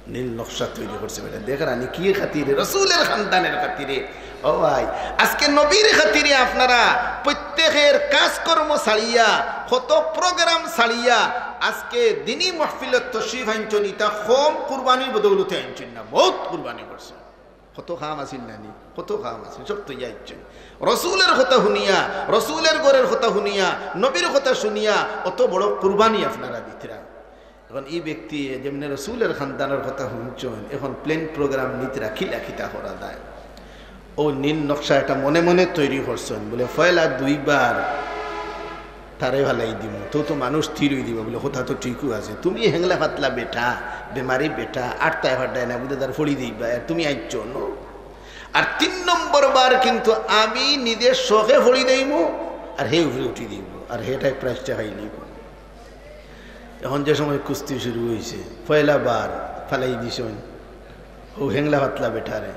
নীল নকশা তৈরি করছে বেটা। দেখরা নি কি খাতিরে? রসুলের খানদানের খাতিরে। ও ভাই, আজকে নবীর খাতিরে আপনারা প্রত্যেকের কাজকর্ম ছাড়িয়া, কত প্রোগ্রাম ছাড়িয়া, আজকে দিনী মাহফিলত তশরিফ আনছইন, ইতা কম কুরবানির বদৌলতে আনছইন না, বউত কুরবানি করছইন। কত কাম আছিল না নি? কত কাম আছিল, সব থইয়া আইছইন। রসুলের কথা হুনিয়া, রসুলের ঘরর কথা হুনিয়া, নবীর কথা হুনিয়া অত বড় কুরবানি আপনারা দিতরা। এখন ই ব্যক্তি যেমনে রসুলের খানদানর কথা হুনছইন, এখন প্ল্যান প্রোগ্রাম নিতরা কিলা কিতা করা যায়। অউ নীল নকশা এটা মনে মনে তৈরি করছইন, বুলে পয়লা দুইবার তারে ফালাই দিমু, তো তো মানুষ থির অই দিবা, বুলে কথা তো ঠিকউ আছে, তুমি হেংলা পাতলা বেটা, বেমারি বেটা, আটতায় ফাটায় না, বুঝে তার ফড়ি দিবা, আর তুমি আইছো ন। আর তিন নম্বর বার কিন্তু আমি নিজে শখে ফড়ি দিমু, আর হে উপরে উঠি দিমু, আর হেটায় প্রাইজটা পাইলিমু। এখন যে সময় কুস্তি শুরু অইছে, পয়লা বার ফালাই দিছইন অউ হেংলা পাতলা বেটারে,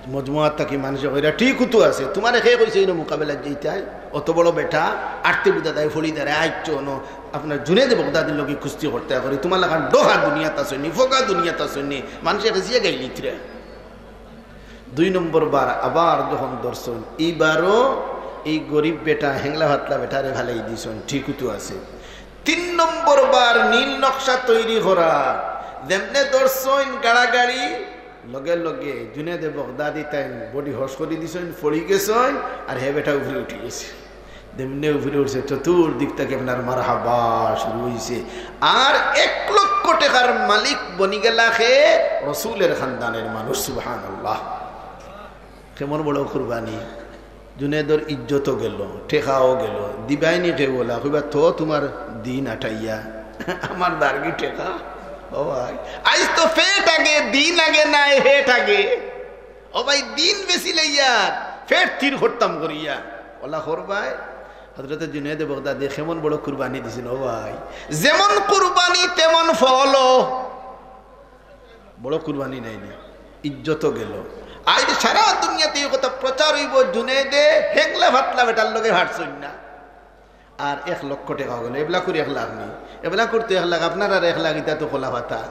মজমুয়াত থাকি মানষে কইরা, "ঠিকউ তো আছে, তুমারে কে কইছে ইনো মোকাবেলাত যাইতায়? অত বড় বেটা, আটতে বুঝা দায় ফড়ি দাঁড়ায় আইচ্ছ ন, আপনার জুনেদে বগদাদির লগে কুস্তি করতায় করি, তুমার লাখান ডোহা দুনিয়াত আছইন নি, ফোকা দুনিয়াত আছইন নি।" মানষে হেসিয়া গাইলিতরা। দুই নম্বর বার আবার যখন ধরছইন, এইবারও এই গরিব বেটা, হেংলা ফাতলা বেটারে ফালাই দিছইন, ঠিকউ তো আছে। তিন নম্বর বার নীল নকশা তৈরি করা, যেমনে ধরছইন গাড়াগাড়ি, লগে লগে জুনেদে বগদাদি তাইন বডি হস করি দিছইন, ফড়ি গেছইন, আর হে বেটা উপরে উঠি গেছে। যেমনে উপরে উঠছে, চতুর্দিক থাকি আপনার মারহাবা শুরু অইছে। আর এক লক্ষ টেকার মালিক বনি গেলা কে? রসুলের খানদানের মানুষ, সুবহানাল্লাহ। কেমন বড় কুরবানি! জুনেদর ইজ্জতও গেল, টেকাও গেল। দিবায়নি কেউ ওলা, কইবা, "তো তুমার দিন আটাইয়া, আমার দারগি টেকা।" ও ভাই, আইজ তো পেট আগে, দিন আগে নায়, হেট আগে। ও ভাই, দিন বেশি লইয়া পেট স্থির করতাম করিয়া। ওলা করবায়। হযরতে জুনেদে বগদাদি কেমন বড় কুরবানি দিছইন, ও ভাই। যেমন কুরবানি তেমন ফলও। বড় কুরবানি নায় নি, ইজ্জতও গেল। আইজ সারা দুনিয়াত ই কথা প্রচার অইবো, জুনেদে হেংলা ফাতলা বেটার লগে পারছইন না। আর এক লক্ষ টেকাও গেল। এবলা কুর এক লাখ নি, এবলা কুর তো এক লাখ, আপনার আর এক লাখ, ইতা তো খোলা পাতা।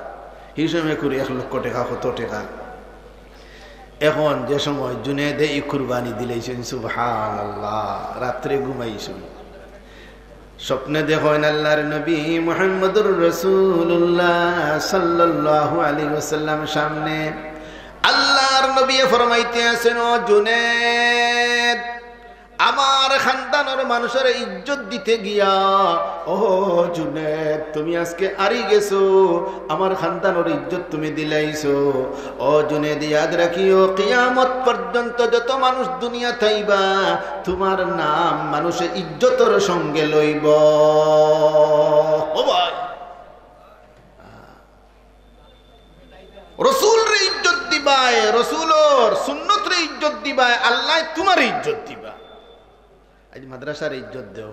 হি সময় কুর এক লক্ষ টেকা, কত টেকা। এখন যে সময় জুনেদে ই কুরবানি দিলাইছইন, সুবহানাল্লাহ, রাত্রে ঘুমাইছইন, স্বপ্নে দেখইন আল্লাহর নবী মুহাম্মদুর রাসূলুল্লাহ সাল্লাল্লাহু আলাইহি ওয়াসাল্লাম সামনে। আল্লাহর নবী ফরমাইতে আছেন, "ও জুনেদ, আমার খানদানর মানুষরে ইজ্জত দিতে গিয়া, ও জুনেদ, তুমি আজকে আরি গেছো, আমার খানদানর ইজ্জত তুমি দিলাইছো।" ও জুনেদ, ইয়াদ রাখিও, কিয়ামত পর্যন্ত যত মানুষ দুনিয়াত আইবা, তুমার নাম মানুষে ইজ্জতর সঙ্গে লইবো। ও ভাই, রসুলরে ইজ্জত দিবায়, রসুলর সুন্নতরে ইজ্জত দিবায়, আল্লায় তুমারে ইজ্জত দিবা। আইজ মাদ্রাসারে ইজ্জত দেও,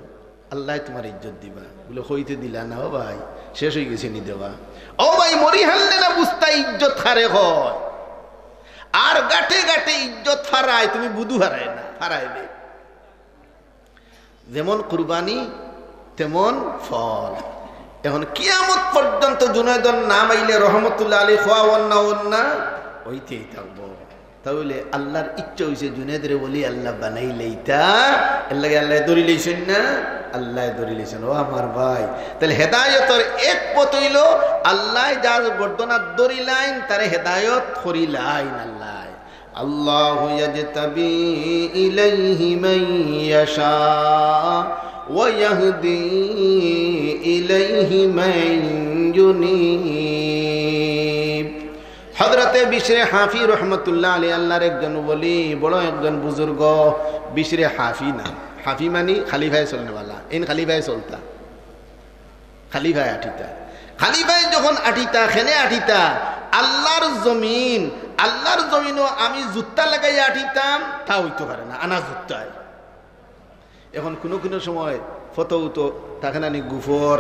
আল্লায় তুমারে ইজ্জত দিবা। বুলে, "কইতে দিলা না, ও ভাই, শেষ অইগেছে নি দেওয়া?" ও ভাই, মরি হারলে না বুঝতা ইজ্জত কারে কয়। আর গাটে গাটে ইজ্জত ফারায়, তুমি বুধু ফারায় না, ফারায় দে। যেমন কুরবানি, তেমন ফল। এখন কিয়ামত পর্যন্ত জুনেদর নাম আইলে রহমতুল্লাহ আলাইহি কওয়া অইন না, অইন না, অইতেই থাকবো। তাইলে আল্লাহর ইচ্ছা অইছে জুনেদরে ওলি আল্লাহ বানাইলাইতা, এর লাগি আল্লায় ধরিলাইছইন না, আল্লায় ধরিলাইছইন। ও আমার ভাই, তাইলে হেদায়তর এক পথ অইলো আল্লায় যার গর্দনাত ধরিলাইন, তারে হেদায়ত করিলাইন আল্লায়। আল্লাহু ইয়াজতাবি ইলাইহি মান ইয়াশা ওয়া ইয়াহদি ইলাইহি মান ইউনীব। হযরতে বিশরে হাফি রহমতুল্লাহ আলাইহি আল্লাহর একজন ওলি, বড় একজন বুজুর্গ, বিশরে হাফি নাম। হাফি মানি খালিফায় চলনেওয়ালা। এইন খালিফায় চলতা, খালিফায় আটিতা। খালিফায় যখন আটিতা, কেনে আটিতা, আল্লাহর জমিন, আল্লাহর জমিনো আমি জুত্তা লাগাইয়া আটিতাম, তা অইতো পারে না, আনা জুত্তায়। এখন কুনু কুনু সময় ফতৌ তো থাকে না নি, গুফর,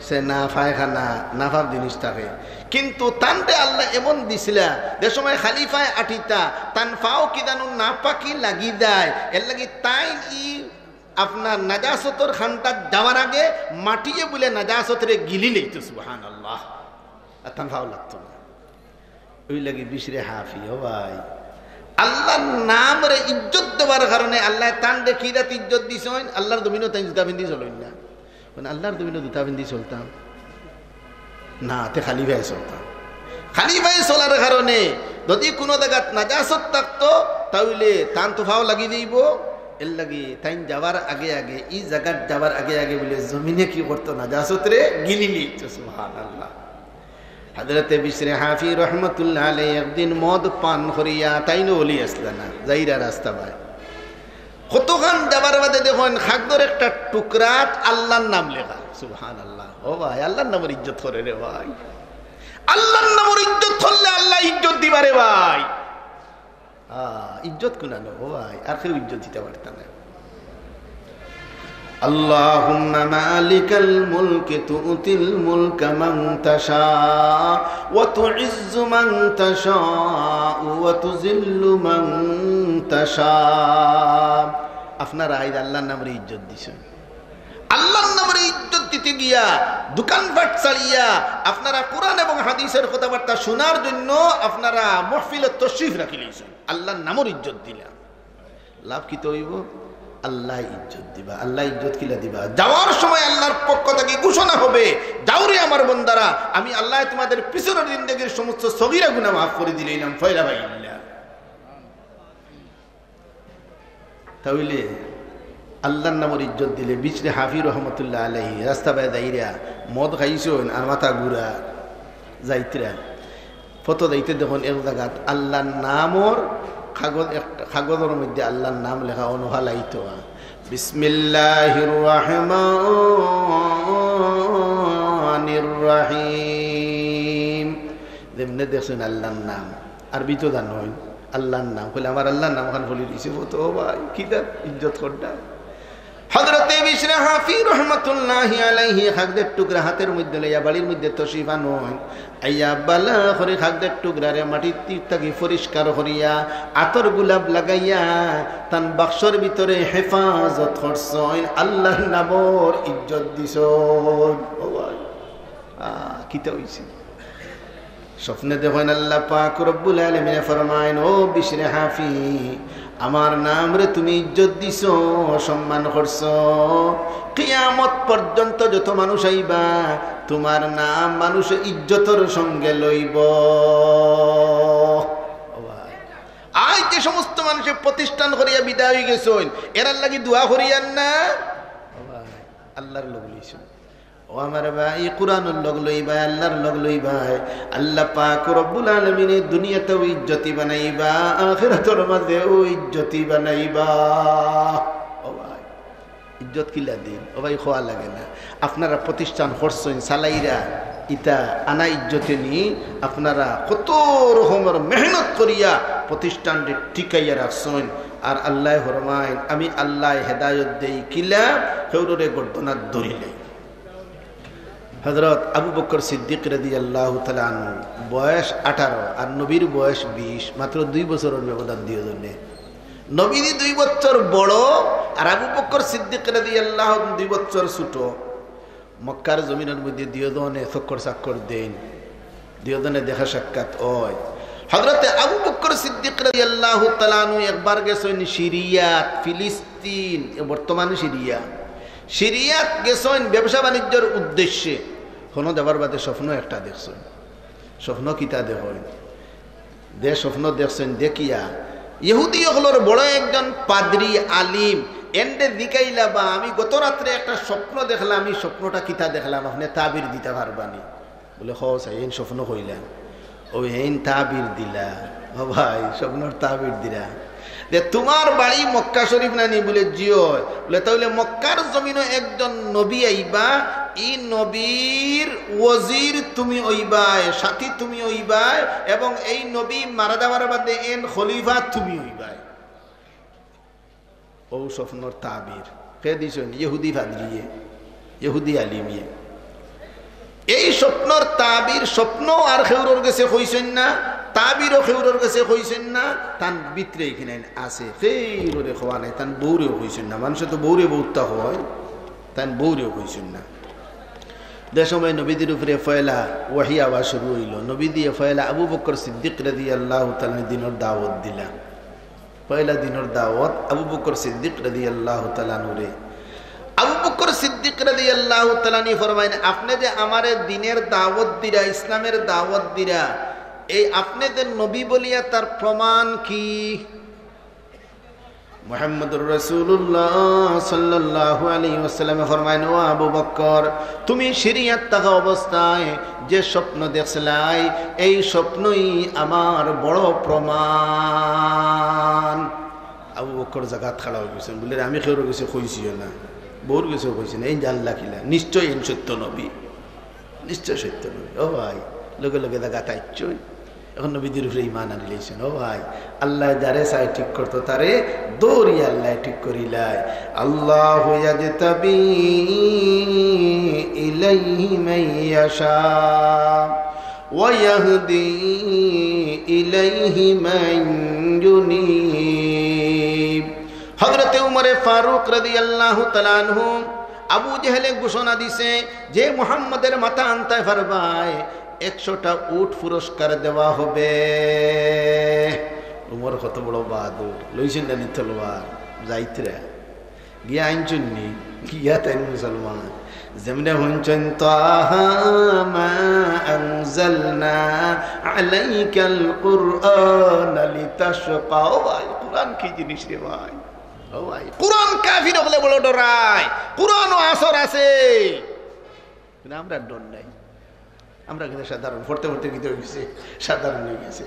সেনা, পায়খানা, নাফাক জিনিস থাকে। কিন্তু তানরে আল্লায় এমন দিছিলা, যে সময় খালিফায় আটিতা, তান পাও কিজানু নাপাকি লাগি যায়, এর লাগি তাইন ই আপনার নাজাসতর খান্তাত যাওয়ার আগে মাটিয়ে বুলে নাজাসতরে গিলি লইতো, সুবহানাল্লাহ। আর তান পাও লাগতো না। ওই লাগি বিশরে হাফি, ও ভাই। আল্লাহর নামরে ইজ্জত দেওয়ার কারণে আল্লায় তানরে কি জাত ইজ্জত দিছইন, আল্লাহর জমিনো তাইন জুতা পিন্দি চলইন না। মানে আল্লাহর জমিনো জুতা পিন্দি চলতাম না, তে খালিফায় চলতাম। খালিফায় চলার কারণে যদি কুনু জাগাত নাজাসত থাকতো, তাইলে তান তো পাও লাগি যাইবো। এর লাগি তাইন যাওয়ার আগে আগে, ই জাগাত যাওয়ার আগে আগে বুলে জমিনে কি করতো, নাজাসতরে গিলি লইতো। সুবহানাল্লাহ। হযরতে বিশরে হাফি রহমতুল্লাহ আলাইহি একদিন মদ পান করিয়া, তাইনও ওলি আছলা না, যাইরা রাস্তা বায়। কতখান যাবার বাদে দেখইন, কাগজর একটা টুকরাত আল্লাহর নাম লেখা। সুবহানাল্লাহ। ও ভাই, আল্লাহর নামর ইজ্জত করে রে ভাই। আল্লাহর নামর ইজ্জত করলে আল্লায় ইজ্জত দিবা রে ভাই। আহ, ইজ্জত কুনানো, ও ভাই, আর কেউ ইজ্জত দিতা পারতা না। اللهم مالك الملك تؤتي الملك من تشاء وتعز من تشاء وتذل من تشاء। আপনারা আইজ আল্লাহর নামরে ইজ্জত দিছইন। আল্লাহর নামরে ইজ্জত দিতে গিয়া দোকানপাট ছাড়িয়া আপনারা কোরআন এবং হাদিসের কথাবার্তা শোনার জন্য আপনারা মাহফিলো তশরিফ রাখিলাইছইন। আল্লাহর নামর ইজ্জত দিলা। লাভ কিতা অইবো? আল্লায় ইজ্জত দিবা। আল্লায় ইজ্জত কিলা দিবা? যাওয়ার সময় আল্লাহর পক্ষ থাকি ঘোষণা হবে, "যাও রে আমার বন্দারা, আমি আল্লায় তোমাদের পিছনর জিন্দেগির সমস্ত সগীরা গুনাহ মাফ করি দিলাইলাম, ফয়লা পাইলা।" তা অইলে আল্লাহর নামর ইজ্জত দিলে, বিশরে হাফি রহমতুল্লাহ আলাইহি রাস্তা বায় যাইরা মদ খাইছইন আর মাথা ঘুরা যাইতরা, ফথো যাইতে দেখইন এক জাগাত আল্লাহর নামর কাগজ, এক কাগজর মধ্যে আল্লাহর নাম লেখা, অনো ফালাইতো, "বিসমিল্লাহির রহমানির রহিম।" যেমনে দেখছইন আল্লাহর নাম, আরবি তো জানইন, আল্লাহর নাম। কইলে, "আমার আল্লাহর নাম খান ফলি দিছে।" ও তো ভাই, কিতা ইজ্জত করতা। হযরতে বিশরে হাফি রহমতুল্লাহি আলাইহি কাগজর টুকরা হাতর মধ্যে লইয়া বাড়ির মধ্যে তশরিফ আনইন। আইয়া বালা করি কাগজর টুকরারে মাটির থাকি পরিষ্কার করিয়া, আতর গোলাপ লাগাইয়া, তান বাক্সর ভিতরে হেফাজত করছইন আল্লাহর নামর ইজ্জত দিছইন। ও ভাই, আহ, কিতা অইছে? স্বপ্নে দেখইন আল্লাহ পাক রব্বুল আলামিনে ফরমাইন, "ও বিশরে হাফি, আমার নামরে তুমি ইজ্জত দিছো, সম্মান করছো। কিয়ামত পর্যন্ত যত মানুষ আইবা, তোমার নাম মানুষে ইজ্জতর সঙ্গে লইবো।" ও ভাই, আইজ যে সমস্ত মানুষে প্রতিষ্ঠান করিয়া বিদায় অইগেছইন, এরার লাগি দোয়া করিয়ার না? ও ভাই, আল্লাহর লগ লইছইন। ও আমার ভাই, কোরআনর লগ লইবায়, আল্লাহর লগ লইবায়। আল্লাহ পাক রব্বুল আলামিনে দুনিয়াতেও ইজ্জতি বানাইবা, আখিরাতর মাঝেও ইজ্জতি বানাইবা। ও ভাই, ইজ্জত কিলা দিন? ও ভাই, কওয়া লাগে না। আপনারা প্রতিষ্ঠান করছইন, চালাইরা, ইতা আনা ইজ্জতে নি, আপনারা কত রকমর মেহনত করিয়া প্রতিষ্ঠানরে টিকাইয়া রাখছইন। আর আল্লায় ফরমাইন, "আমি আল্লায় হেদায়ত দেই কিলা, কেউররে গর্দনাত ধরিলে।" হযরত আবু বকর সিদ্দিক রাদিয়াল্লাহু তাআলা আনহু বয়স আঠারো আর নবীর বয়স বিশ, মাত্র দুই বছরর ব্যবধান দুইজনে। নবীজি দুই বছর বড় আর আবু বকর সিদ্দিক রাদিয়াল্লাহু আনহু দুই বছর ছোট। মক্কার জমিনর মধ্যে দুইজনে চক্কর চাক্কর দেইন, দুইজনে দেখা সাক্ষাৎ অয়। হযরতে আবু বকর সিদ্দিক রাদিয়াল্লাহু তাআলা আনহু একবার গেছইন সিরিয়াত, ফিলিস্তিন, এ বর্তমান সিরিয়া। সিরিয়াত গেছইন ব্যবসা বাণিজ্যর উদ্দেশ্যে। হনো যাবার বাদে স্বপ্ন একটা দেখছইন। স্বপ্ন কিতা দেখইন? যে স্বপ্ন দেখছইন, দেখিয়া ইহুদি অকলর বড় একজন পাদ্রী আলিম এনরে জিকাইলা, "বা, আমি গত রাত্রে একটা স্বপ্ন দেখলাম, ই স্বপ্নটা কিতা দেখলাম, আপনে তাবির দিতা পারবানি?" বুলে, "কও চাই, এইন স্বপ্ন কইলা?" "অউ এইন তাবির দিলা।" "ও ভাই, স্বপ্নর তাবির দিলা?" "যে তুমার বাড়ি মক্কা শরীফ নানি?" বুলে, "জি অয়।" বুলে, "তাইলে মক্কার জমিনো একজন নবী আইবা, ই নবীর ওজির তুমি অইবায়, সাথী তুমি অইবায়, এবং এই নবী মারা যাওয়ার বাদে এন খলিফা তুমি অইবায়।" অউ স্বপ্নর তাবির কে দিছইন? ইহুদি পাদ্রিয়ে, ইহুদি আলিমিয়ে। এই স্বপ্নর তাবির স্বপ্ন আর কেউরর গেছে কইছইন না, তাবিরও কেউরর গেছে কইছইন না, তান ভিতরে ইখান আছে, কেউররে কওয়া নাই, তান বউরেও কইছইন না। মানষে তো বউরে বউত্তা কয়, তান বউরেও কইছইন না। যে সময় নবীজির উপরে পয়লা ওহী আওয়া শুরু অইলো, নবীজিয়ে পয়লা আবু বকর সিদ্দিক রাদিয়াল্লাহু তাআলা আনহুরে দিনর দাওয়াত দিলা। পয়লা দিনর দাওয়াত আবু বকর সিদ্দিক রাদিয়াল্লাহু তাআলা আনহুরে। আবু বকর সিদ্দিক রাদিয়াল্লাহু তাআলা আনহু ফরমাইন, "আপনে যে আমারে দিনের দাওয়াত দিরা, ইসলামের দাওয়াত দিরা, এই আপনে যে নবী বলিয়া তার প্রমাণ কি?" মুহাম্মদুর রাসূলুল্লাহ সাল্লাল্লাহু আলাইহি ওয়াসাল্লামে ফরমাইন, "ও আবু বকর, তুমি সিরিয়াত থাকা অবস্থায় যে স্বপ্ন দেখছিলায়, এই স্বপ্নই আমার বড় প্রমাণ।" আবু বকর জাগাত খাড়া অইগেছইন, বুলে, "আমি কেউর গেছে কইছিও না, বউর গেছেও কইছি না, এইন জানলা কিলা? নিশ্চয় এইন সত্য নবী, নিশ্চয় সত্য নবী।" ও ভাই, লগে লগে জাগাত আইছইন। এখন নবীজির উপরে ঈমান আনিলাইছইন। ও ভাই, আল্লায় যারে চায় ঠিক করতো, তারে দৌড়িয়া আল্লায় ঠিক করিলায়। আল্লাহু ইয়াজতাবি ইলাইহি মান ইয়াশা ওয়া ইয়াহদি ইলাইহি মান ইউনীব। হযরতে উমরে ফারুক রাদিয়াল্লাহু তাআলা আনহু, আবু জেহেলে ঘোষণা দিছে যে মুহাম্মদের মাথা আনতায় পারবায়, একশোটা উট পুরস্কার দেওয়া হবে। উমর কত বড় বাহাদুর, লইছইন না নি তলোয়ার, যাইতরা গিয়া আনছইন নি, গিয়া তাইন মুসলমান। যেমনে হুনছইন, "তাহা মা আনজালনা আলাইকাল কুরআনা লিতাশকা।" ও ভাই, কুরআন কি জিনিস রে ভাই? ও ভাই, কুরআন কাফির অকলে বড় ডরায়, কুরআনও আসর আছে। কিন্তু আমরার ডর নাই, আমরা কিন্তু সাধারণ, পড়তে পড়তে কিতা অইগেছে, সাধারণ অইগেছে।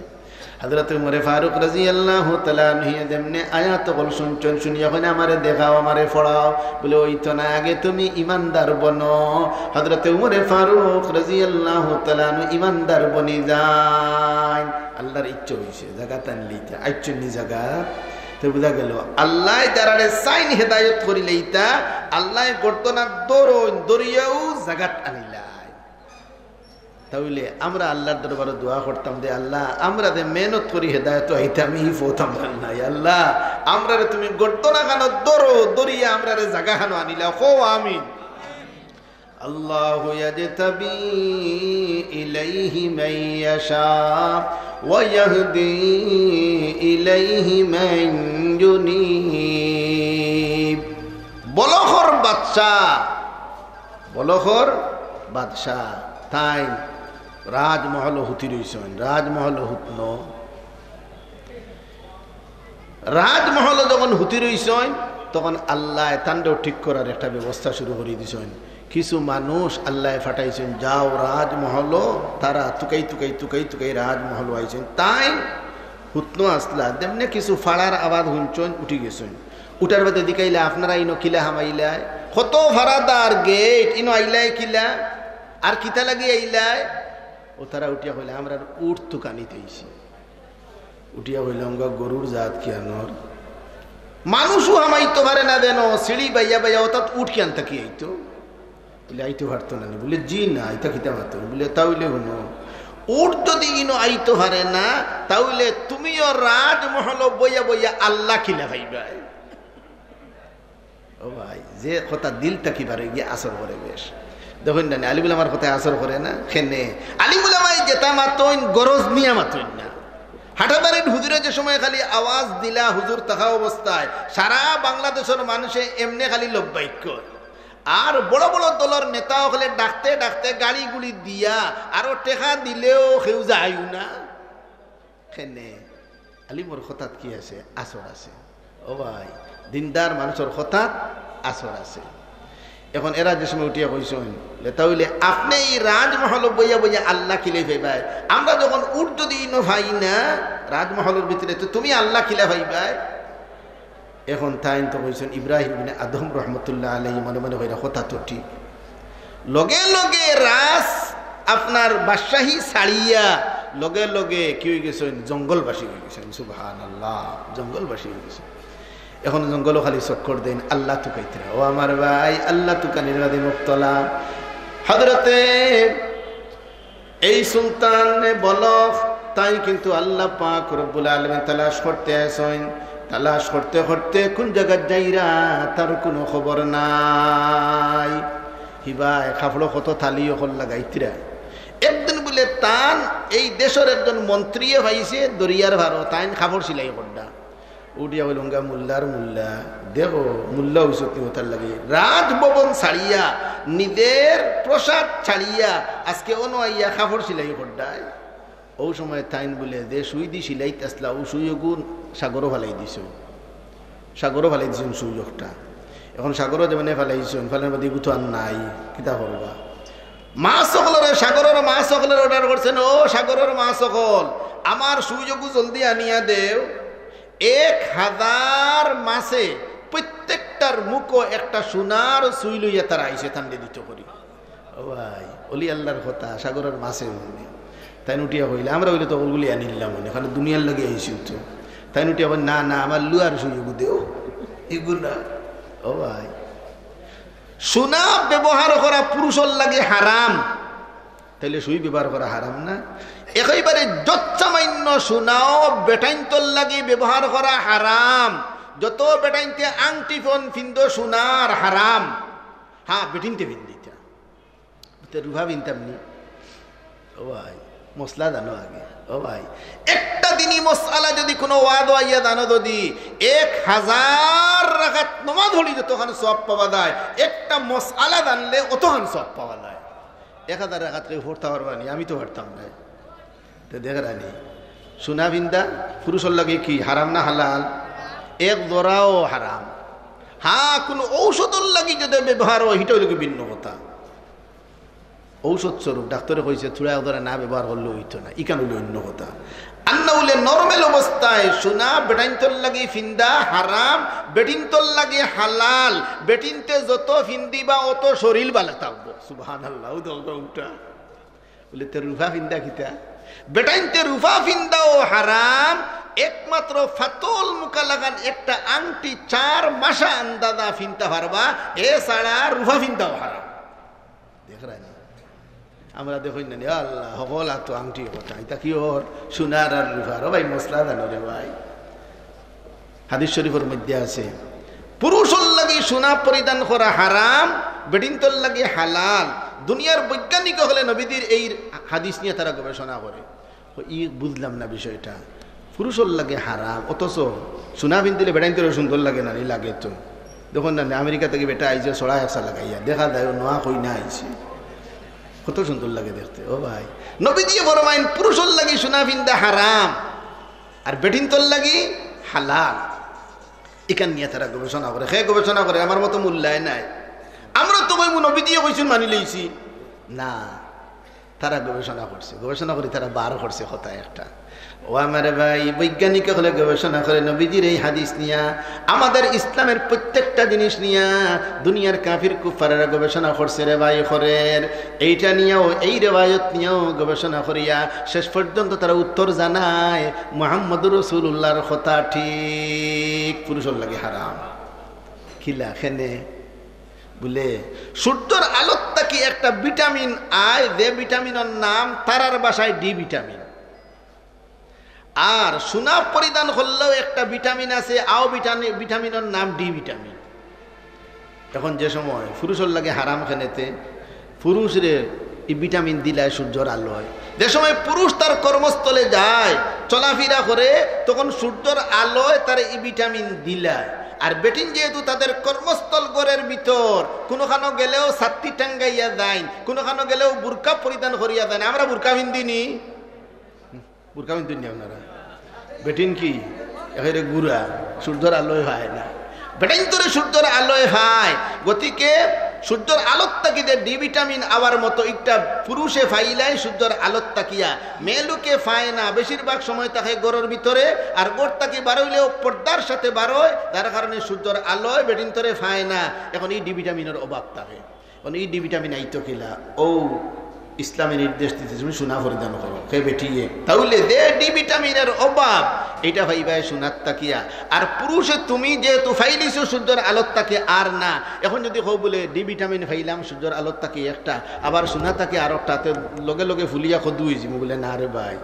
হযরতে উমরে ফারুক রাদিয়াল্লাহু তাআলা আনহু যেমনে আয়াত অকল হুনছইন, হুনিয়া কইন, "আমারে দেখাও, আমারে পড়াও।" বলে, "অইতো না, আগে তুমি ইমানদার বনো।" হযরতে উমরে ফারুক রাদিয়াল্লাহু তাআলা আনহু ইমানদার বনি যাইন। আল্লার ইচ্ছা অইছে, জাগাত আনলিতা, আইছইন নি জাগাত। তে বুঝা গেল, আল্লায় যারারে চাইন হেদায়ত করিলাইতা, আল্লায় গর্দনাত ধরইন, ধরিয়াউ জাগাত আনিলাইন। তাইলে আমরা আল্লার দরবারো দোয়া করতাম যে, "আল্লা, আমরা যে মেহনত করি হেদায়তো আইতাম, ই পথ আমরার নাই। আল্লা, আমরারে তুমি গর্দনাখানো ধরো, ধরিয়া আমরারে জাগাখানো আনিলাও।" কও আমিন। আল্লাহু ইয়াজতাবি ইলাইহি মান ইয়াশা ওয়া ইয়াহদি ইলাইহি মান ইউনীব। বলখর বাদশা, বলখর বাদশা, তাইন রাজমহলো হুতি রইছইন, রাজমহলো হুতনো। রাজমহলো যখন হুতি রইছইন, তখন আল্লায় তানরেও ঠিক করার একটা ব্যবস্থা শুরু করি দিছইন। কিছু মানুষ আল্লায় পাঠাইছইন, যাও রাজমহলো, তারা তুকাই তুকাই তুকাই তুকাই রাজমহলো আইছইন। তাইন হুতনো আছলা, যেমনে কিছু ফাড়ার আওয়াজ হুনছইন, উঠি গেছইন। উঠার বাদে জিকাইলা, "আপনারা ইনো কিলা হামাইলায়? কত ফাড়াদার গেট, ইনো আইলায় কিলা? আর কিতা লাগি আইলায়?" ও তারা উঠিয়া কইলা, "আমরার উট তুকানিত আইছি।" উঠিয়া কইলা, "অঙ্গা গরুর জাত কিয়ানোর? মানুষও হামাইতো পারে না যেন, সিঁড়ি বাইয়া বাইয়া, অর্থাৎ উট কিয়ান থাকি আইতো?" বলে, "আইতো পারতো না নি?" বলে, "জি না, ইতা কিতা মাতো?" বলে, "তাইলে হুনো, উট যদি ইনো আইতো পারে না, তাইলে তুমিও রাজমহলো বইয়া বইয়া আল্লা কিলা পাইবায়?" ও ভাই, যে কথা দিল থাকি বার অইগিয়া আসর করে বেশ। দেখইন না নি, আলিম উলামার কথায় আসর করে না? কেনে? আলিম উলামায় যেতা মাতইন, গরজ নিয়া মাতইন না। হাটাদারির হুজুরে যে সময় খালি আওয়াজ দিলা, হুজুর থাকা অবস্থায় সারা বাংলাদেশর মানুষে এমনে খালি লব্বাইক কয়। আর বড় বড় দলর নেতা অকলে ডাকতে ডাকতে গাড়ি গুড়ি দিয়া আরো টেকা দিলেও কেউ যায়ও না। কেনে? আলিমর কথাত কি আছে? আসর আছে। ও ভাই, দিনদার মানুষর কথাত আসর আছে। এখন এরা যে সময় উঠিয়া কইছইন, বলে, "তাইলে আপনে ই রাজমহলো বইয়া বইয়া আল্লা কিলা পাইবায়? আমরা যখন উট যদি ইনো পাই না রাজমহলর ভিতরে, তে তুমি আল্লা কিলা পাইবায়?" এখন তাইন তো কইছইন, ইব্রাহিম ইবনে আদহাম রহমতুল্লাহ আলাইহি মনে মনে কইরা কথা তো ঠিক। লগে লগে রাজ আপনার বাদশাহী ছাড়িয়া লগে লগে কি অইগেছইন? জঙ্গলবাসী অইগেছইন। সুবহানাল্লাহ, জঙ্গলবাসী অইগেছইন। এখন জঙ্গলো খালি চক্কর দেইন, আল্লা তুকাইতরা। ও আমার ভাই, আল্লা তুকানির বাদে মুক্তলা। হযরতে এই সুলতানে বলখ, তাইন কিন্তু আল্লা পাক রব্বুল আলামিন তালাশ করতে আছইন। তালাশ করতে করতে কুন জাগাত যাইরা, তার কুনু খবর নাই। হিবায় কাপড়ো কত তালি অকল লাগাইতরা। একদিন বুলে তান এই দেশর একজন মন্ত্রীয়ে পাইছে দরিয়ার পারো, তাইন কাপড় সিলাই কররা। উঠিয়া কইলা, "অঙ্গা মুল্লার মুল্লা, দেখো, মুল্লা অইছত নি অতার লাগি। রাজভবন ছাড়িয়া, নিজর প্রাসাদ ছাড়িয়া, আজকে অনো আইয়া কাপড় সিলাই কররায়।" অউ সময় তাইন বুলে যে সুইদি সিলাইত আছলা, অউ সুইওগু সাগরো ফালাই দিছইন। সাগরো ফালাই দিছইন সুইওগটা। এখন সাগরো যেমনে ফালাই দিছইন, ফালানির বাদে ইগু তো আর নাই, কিতা করবা? মাছ অকলরে, সাগরর মাছ অকলরে order করছইন, "ও সাগরর মাছ অকল, আমার সুইওগু জলদি আনিয়া দেও।" এক হাজার মাছে প্রত্যেকটার মুখো একটা সোনার সুই লইয়া তারা আইছে তানরে দিতো করি। ও ভাই, অলি আল্লার কথা, সাগরর মাছে হুনে। তাইন উঠিয়া কইলা, "আমরা অইলে তো অগুলি আনিলাম, মানে, কারণ দুনিয়ার লাগি আইছি তো।" তাইন উঠিয়া কইলা, "না, না, আমার লুয়ার সুই এগু দেও, এগু না।" ও ভাই, সোনা ব্যবহার করা পুরুষর লাগি হারাম, তাইলে সুই ব্যবহার করা হারাম না? একেবারে যৎসামান্য সোনাও বেটাইন্তর লাগি ব্যবহার করা হারাম। যত বেটাইন্তে আংটি ফোন ফিন্দো সোনার, হারাম। হ্যাঁ, বেটিন্তে ফিন্দিতা। তে রুফা ফিনতাম নি? ও ভাই, মসলা জানো আগে। ও ভাই, একটা দিনই মসআলা যদি কোনো ওয়াদো আইয়া জানো যদি, এক হাজার রাকাত নমাজ পড়ি যতখান সওয়াব পাওয়া যায়, একটা মসআলা জানলে অতখান সওয়াব পাওয়া যায়। এক হাজার রাকাত কেউ পড়তা পারবা নি? আমি তো পারতাম না। তে দেখরায়নি, সোনা ফিন্দা পুরুষর লাগি কি হারাম না হালাল? এক জরাও হারাম। হ্যাঁ, কোনো ঔষধর লাগি যদি ব্যবহার অয়, হিটা অইলো কি ভিন্ন কথা। ঔষধ স্বরূপ ডাক্তরে কইছে, থুড়া এক জরা না ব্যবহার করলে অইতো না, ইখান অইলো অন্য কথা। আর না অইলে normal অবস্থায় সোনা বেটাইন্তর লাগি ফিন্দা হারাম, বেটিন্তর লাগি হালাল। বেটিন্তে যত ফিন্দিবা অত শরীর বালা থাকবো। সুবহানাল্লাহ, ও দেখো উঠা। বলে, "তে রুফা ফিন্দা কিতা?" বেটাইন্তে রুফা ফিন্দাও হারাম, একমাত্র ফাতল মুকা লাগান একটা আংটি চার মাসা আন্দাজা ফিনতা পারবা, এছাড়া রুফা ফিন্দাও হারাম। দেখরায়নি? আমরা দেখইন না নি, আল্লাহ, হকল আতো আংটি কথা, ইতা কি ওর সোনার আর রুফার? ও ভাই, মসলা জানো রে ভাই। হাদিস শরীফর মধ্যে আছে, পুরুষর লাগি সোনা পরিধান করা হারাম, বেটিন্তর লাগি হালাল। দুনিয়ার বৈজ্ঞানিক অকলে নবীজির এই হাদিস নিয়া তারা গবেষণা করে। ই বুঝলাম না বিষয়টা। পুরুষর লাগি হারাম, অথচ সোনা ফিন্দিলে বেটাইন্তর সুন্দর লাগে না নি? লাগে তো। দেখইন না নি, আমেরিকা থাকি বেটা আইছে, ছড়া একসা লাগাইয়া, দেখা যায় ও নোয়া কইনা আইছে, কত সুন্দর লাগে দেখতে। ও ভাই, নবীজিয়ে ফরমাইন, পুরুষর লাগি সোনা ফিন্দা হারাম, আর বেটিন্তর লাগি হালাল। ইখান নিয়া তারা গবেষণা করে। কে গবেষণা করে? আমার মতো মুল্লায় নাই। আমরা তো কইমু নবীজিয়ে কইছইন, মানি লইছি। না, তারা গবেষণা করছে, গবেষণা করি তারা বার করছে কথা একটা। ও আমার ভাই, বৈজ্ঞানিক অকলে গবেষণা করে নবীজির এই হাদিস নিয়া, আমাদের ইসলামের প্রত্যেকটা জিনিস নিয়া দুনিয়ার কাফির কুফফারেরা গবেষণা করছে রে ভাই, করের। এইটা নিয়াও, এই রেওয়ায়ত নিয়াও গবেষণা করিয়া শেষ পর্যন্ত তারা উত্তর জানায়, মুহাম্মদুর রাসূলুল্লাহর কথা ঠিক, পুরুষর লাগি হারাম। কিলা, কেনে? বুলে, সূর্যর আলোত থাকি একটা ভিটামিন আয়, যে ভিটামিনর নাম তারার ভাষায় ডি ভিটামিন। আর সোনা পরিধান করলেও একটা ভিটামিন আছে, আও ভিটামি-, ভিটামিনর নাম ডি ভিটামিন। এখন যে সময় পুরুষর লাগি হারাম কেনে তে, পুরুষরে ই ভিটামিন দিলায় সূর্যর আলোয়। যে সময় পুরুষ তার কর্মস্থলে যায়, চলাফিরা করে, তখন সূর্যর আলোয় তারে ই ভিটামিন দিলায়। আর বেটিন যেহেতু তাদের কর্মস্থল ঘরর ভিতর, কুনুখানো গেলেও ছাত্তি টাঙ্গাইয়া যাইন, কুনুখানো গেলেও বুরকা পরিধান করিয়া যাইন। আমরা বুরকা ফিন্দি নি? বুরকা ফিন্দইন নি আপনারা? বেটিন কি একেবারে গুড়া, সূর্যর আলোয় পায় না। বেটাইন্তরে সূর্যর আলোয় পায়। গতিকে সূর্যর আলোত থাকি যে ডি ভিটামিন আওয়ার মতো একটা পুরুষে পাইলায় সূর্যর আলোত থাকিয়া, মেয়েলোকে পায় না। বেশিরভাগ সময় থাকে ঘরর ভিতরে, আর ঘর থাকি বারইলেও পর্দার সাথে বারয়, যার কারণে সূর্যর আলোয় বেটিন্তরে পায় না। এখন ই ডি ভিটামিনর অভাব থাকে। এখন ই ডি ভিটামিন আইতো কিলা? ও ইসলামে নির্দেশ দিছে, তুমি সোনা পরিধান করো, কে বেটিয়ে। তাইলে যে ডি ভিটামিনর অভাব, এটা পাইবায় সোনার থাকিয়া। আর পুরুষে তুমি যেহেতু পাইলিছো সূর্যর আলোত থাকি আর না, এখন যদি কও বুলে, "ডি ভিটামিন পাইলাম সূর্যর আলোত থাকি একটা, আবার সোনা থাকি আর একটা, তে লগে লগে ফুলিয়া কদু অইযিমু," বুলে, "না রে ভাই,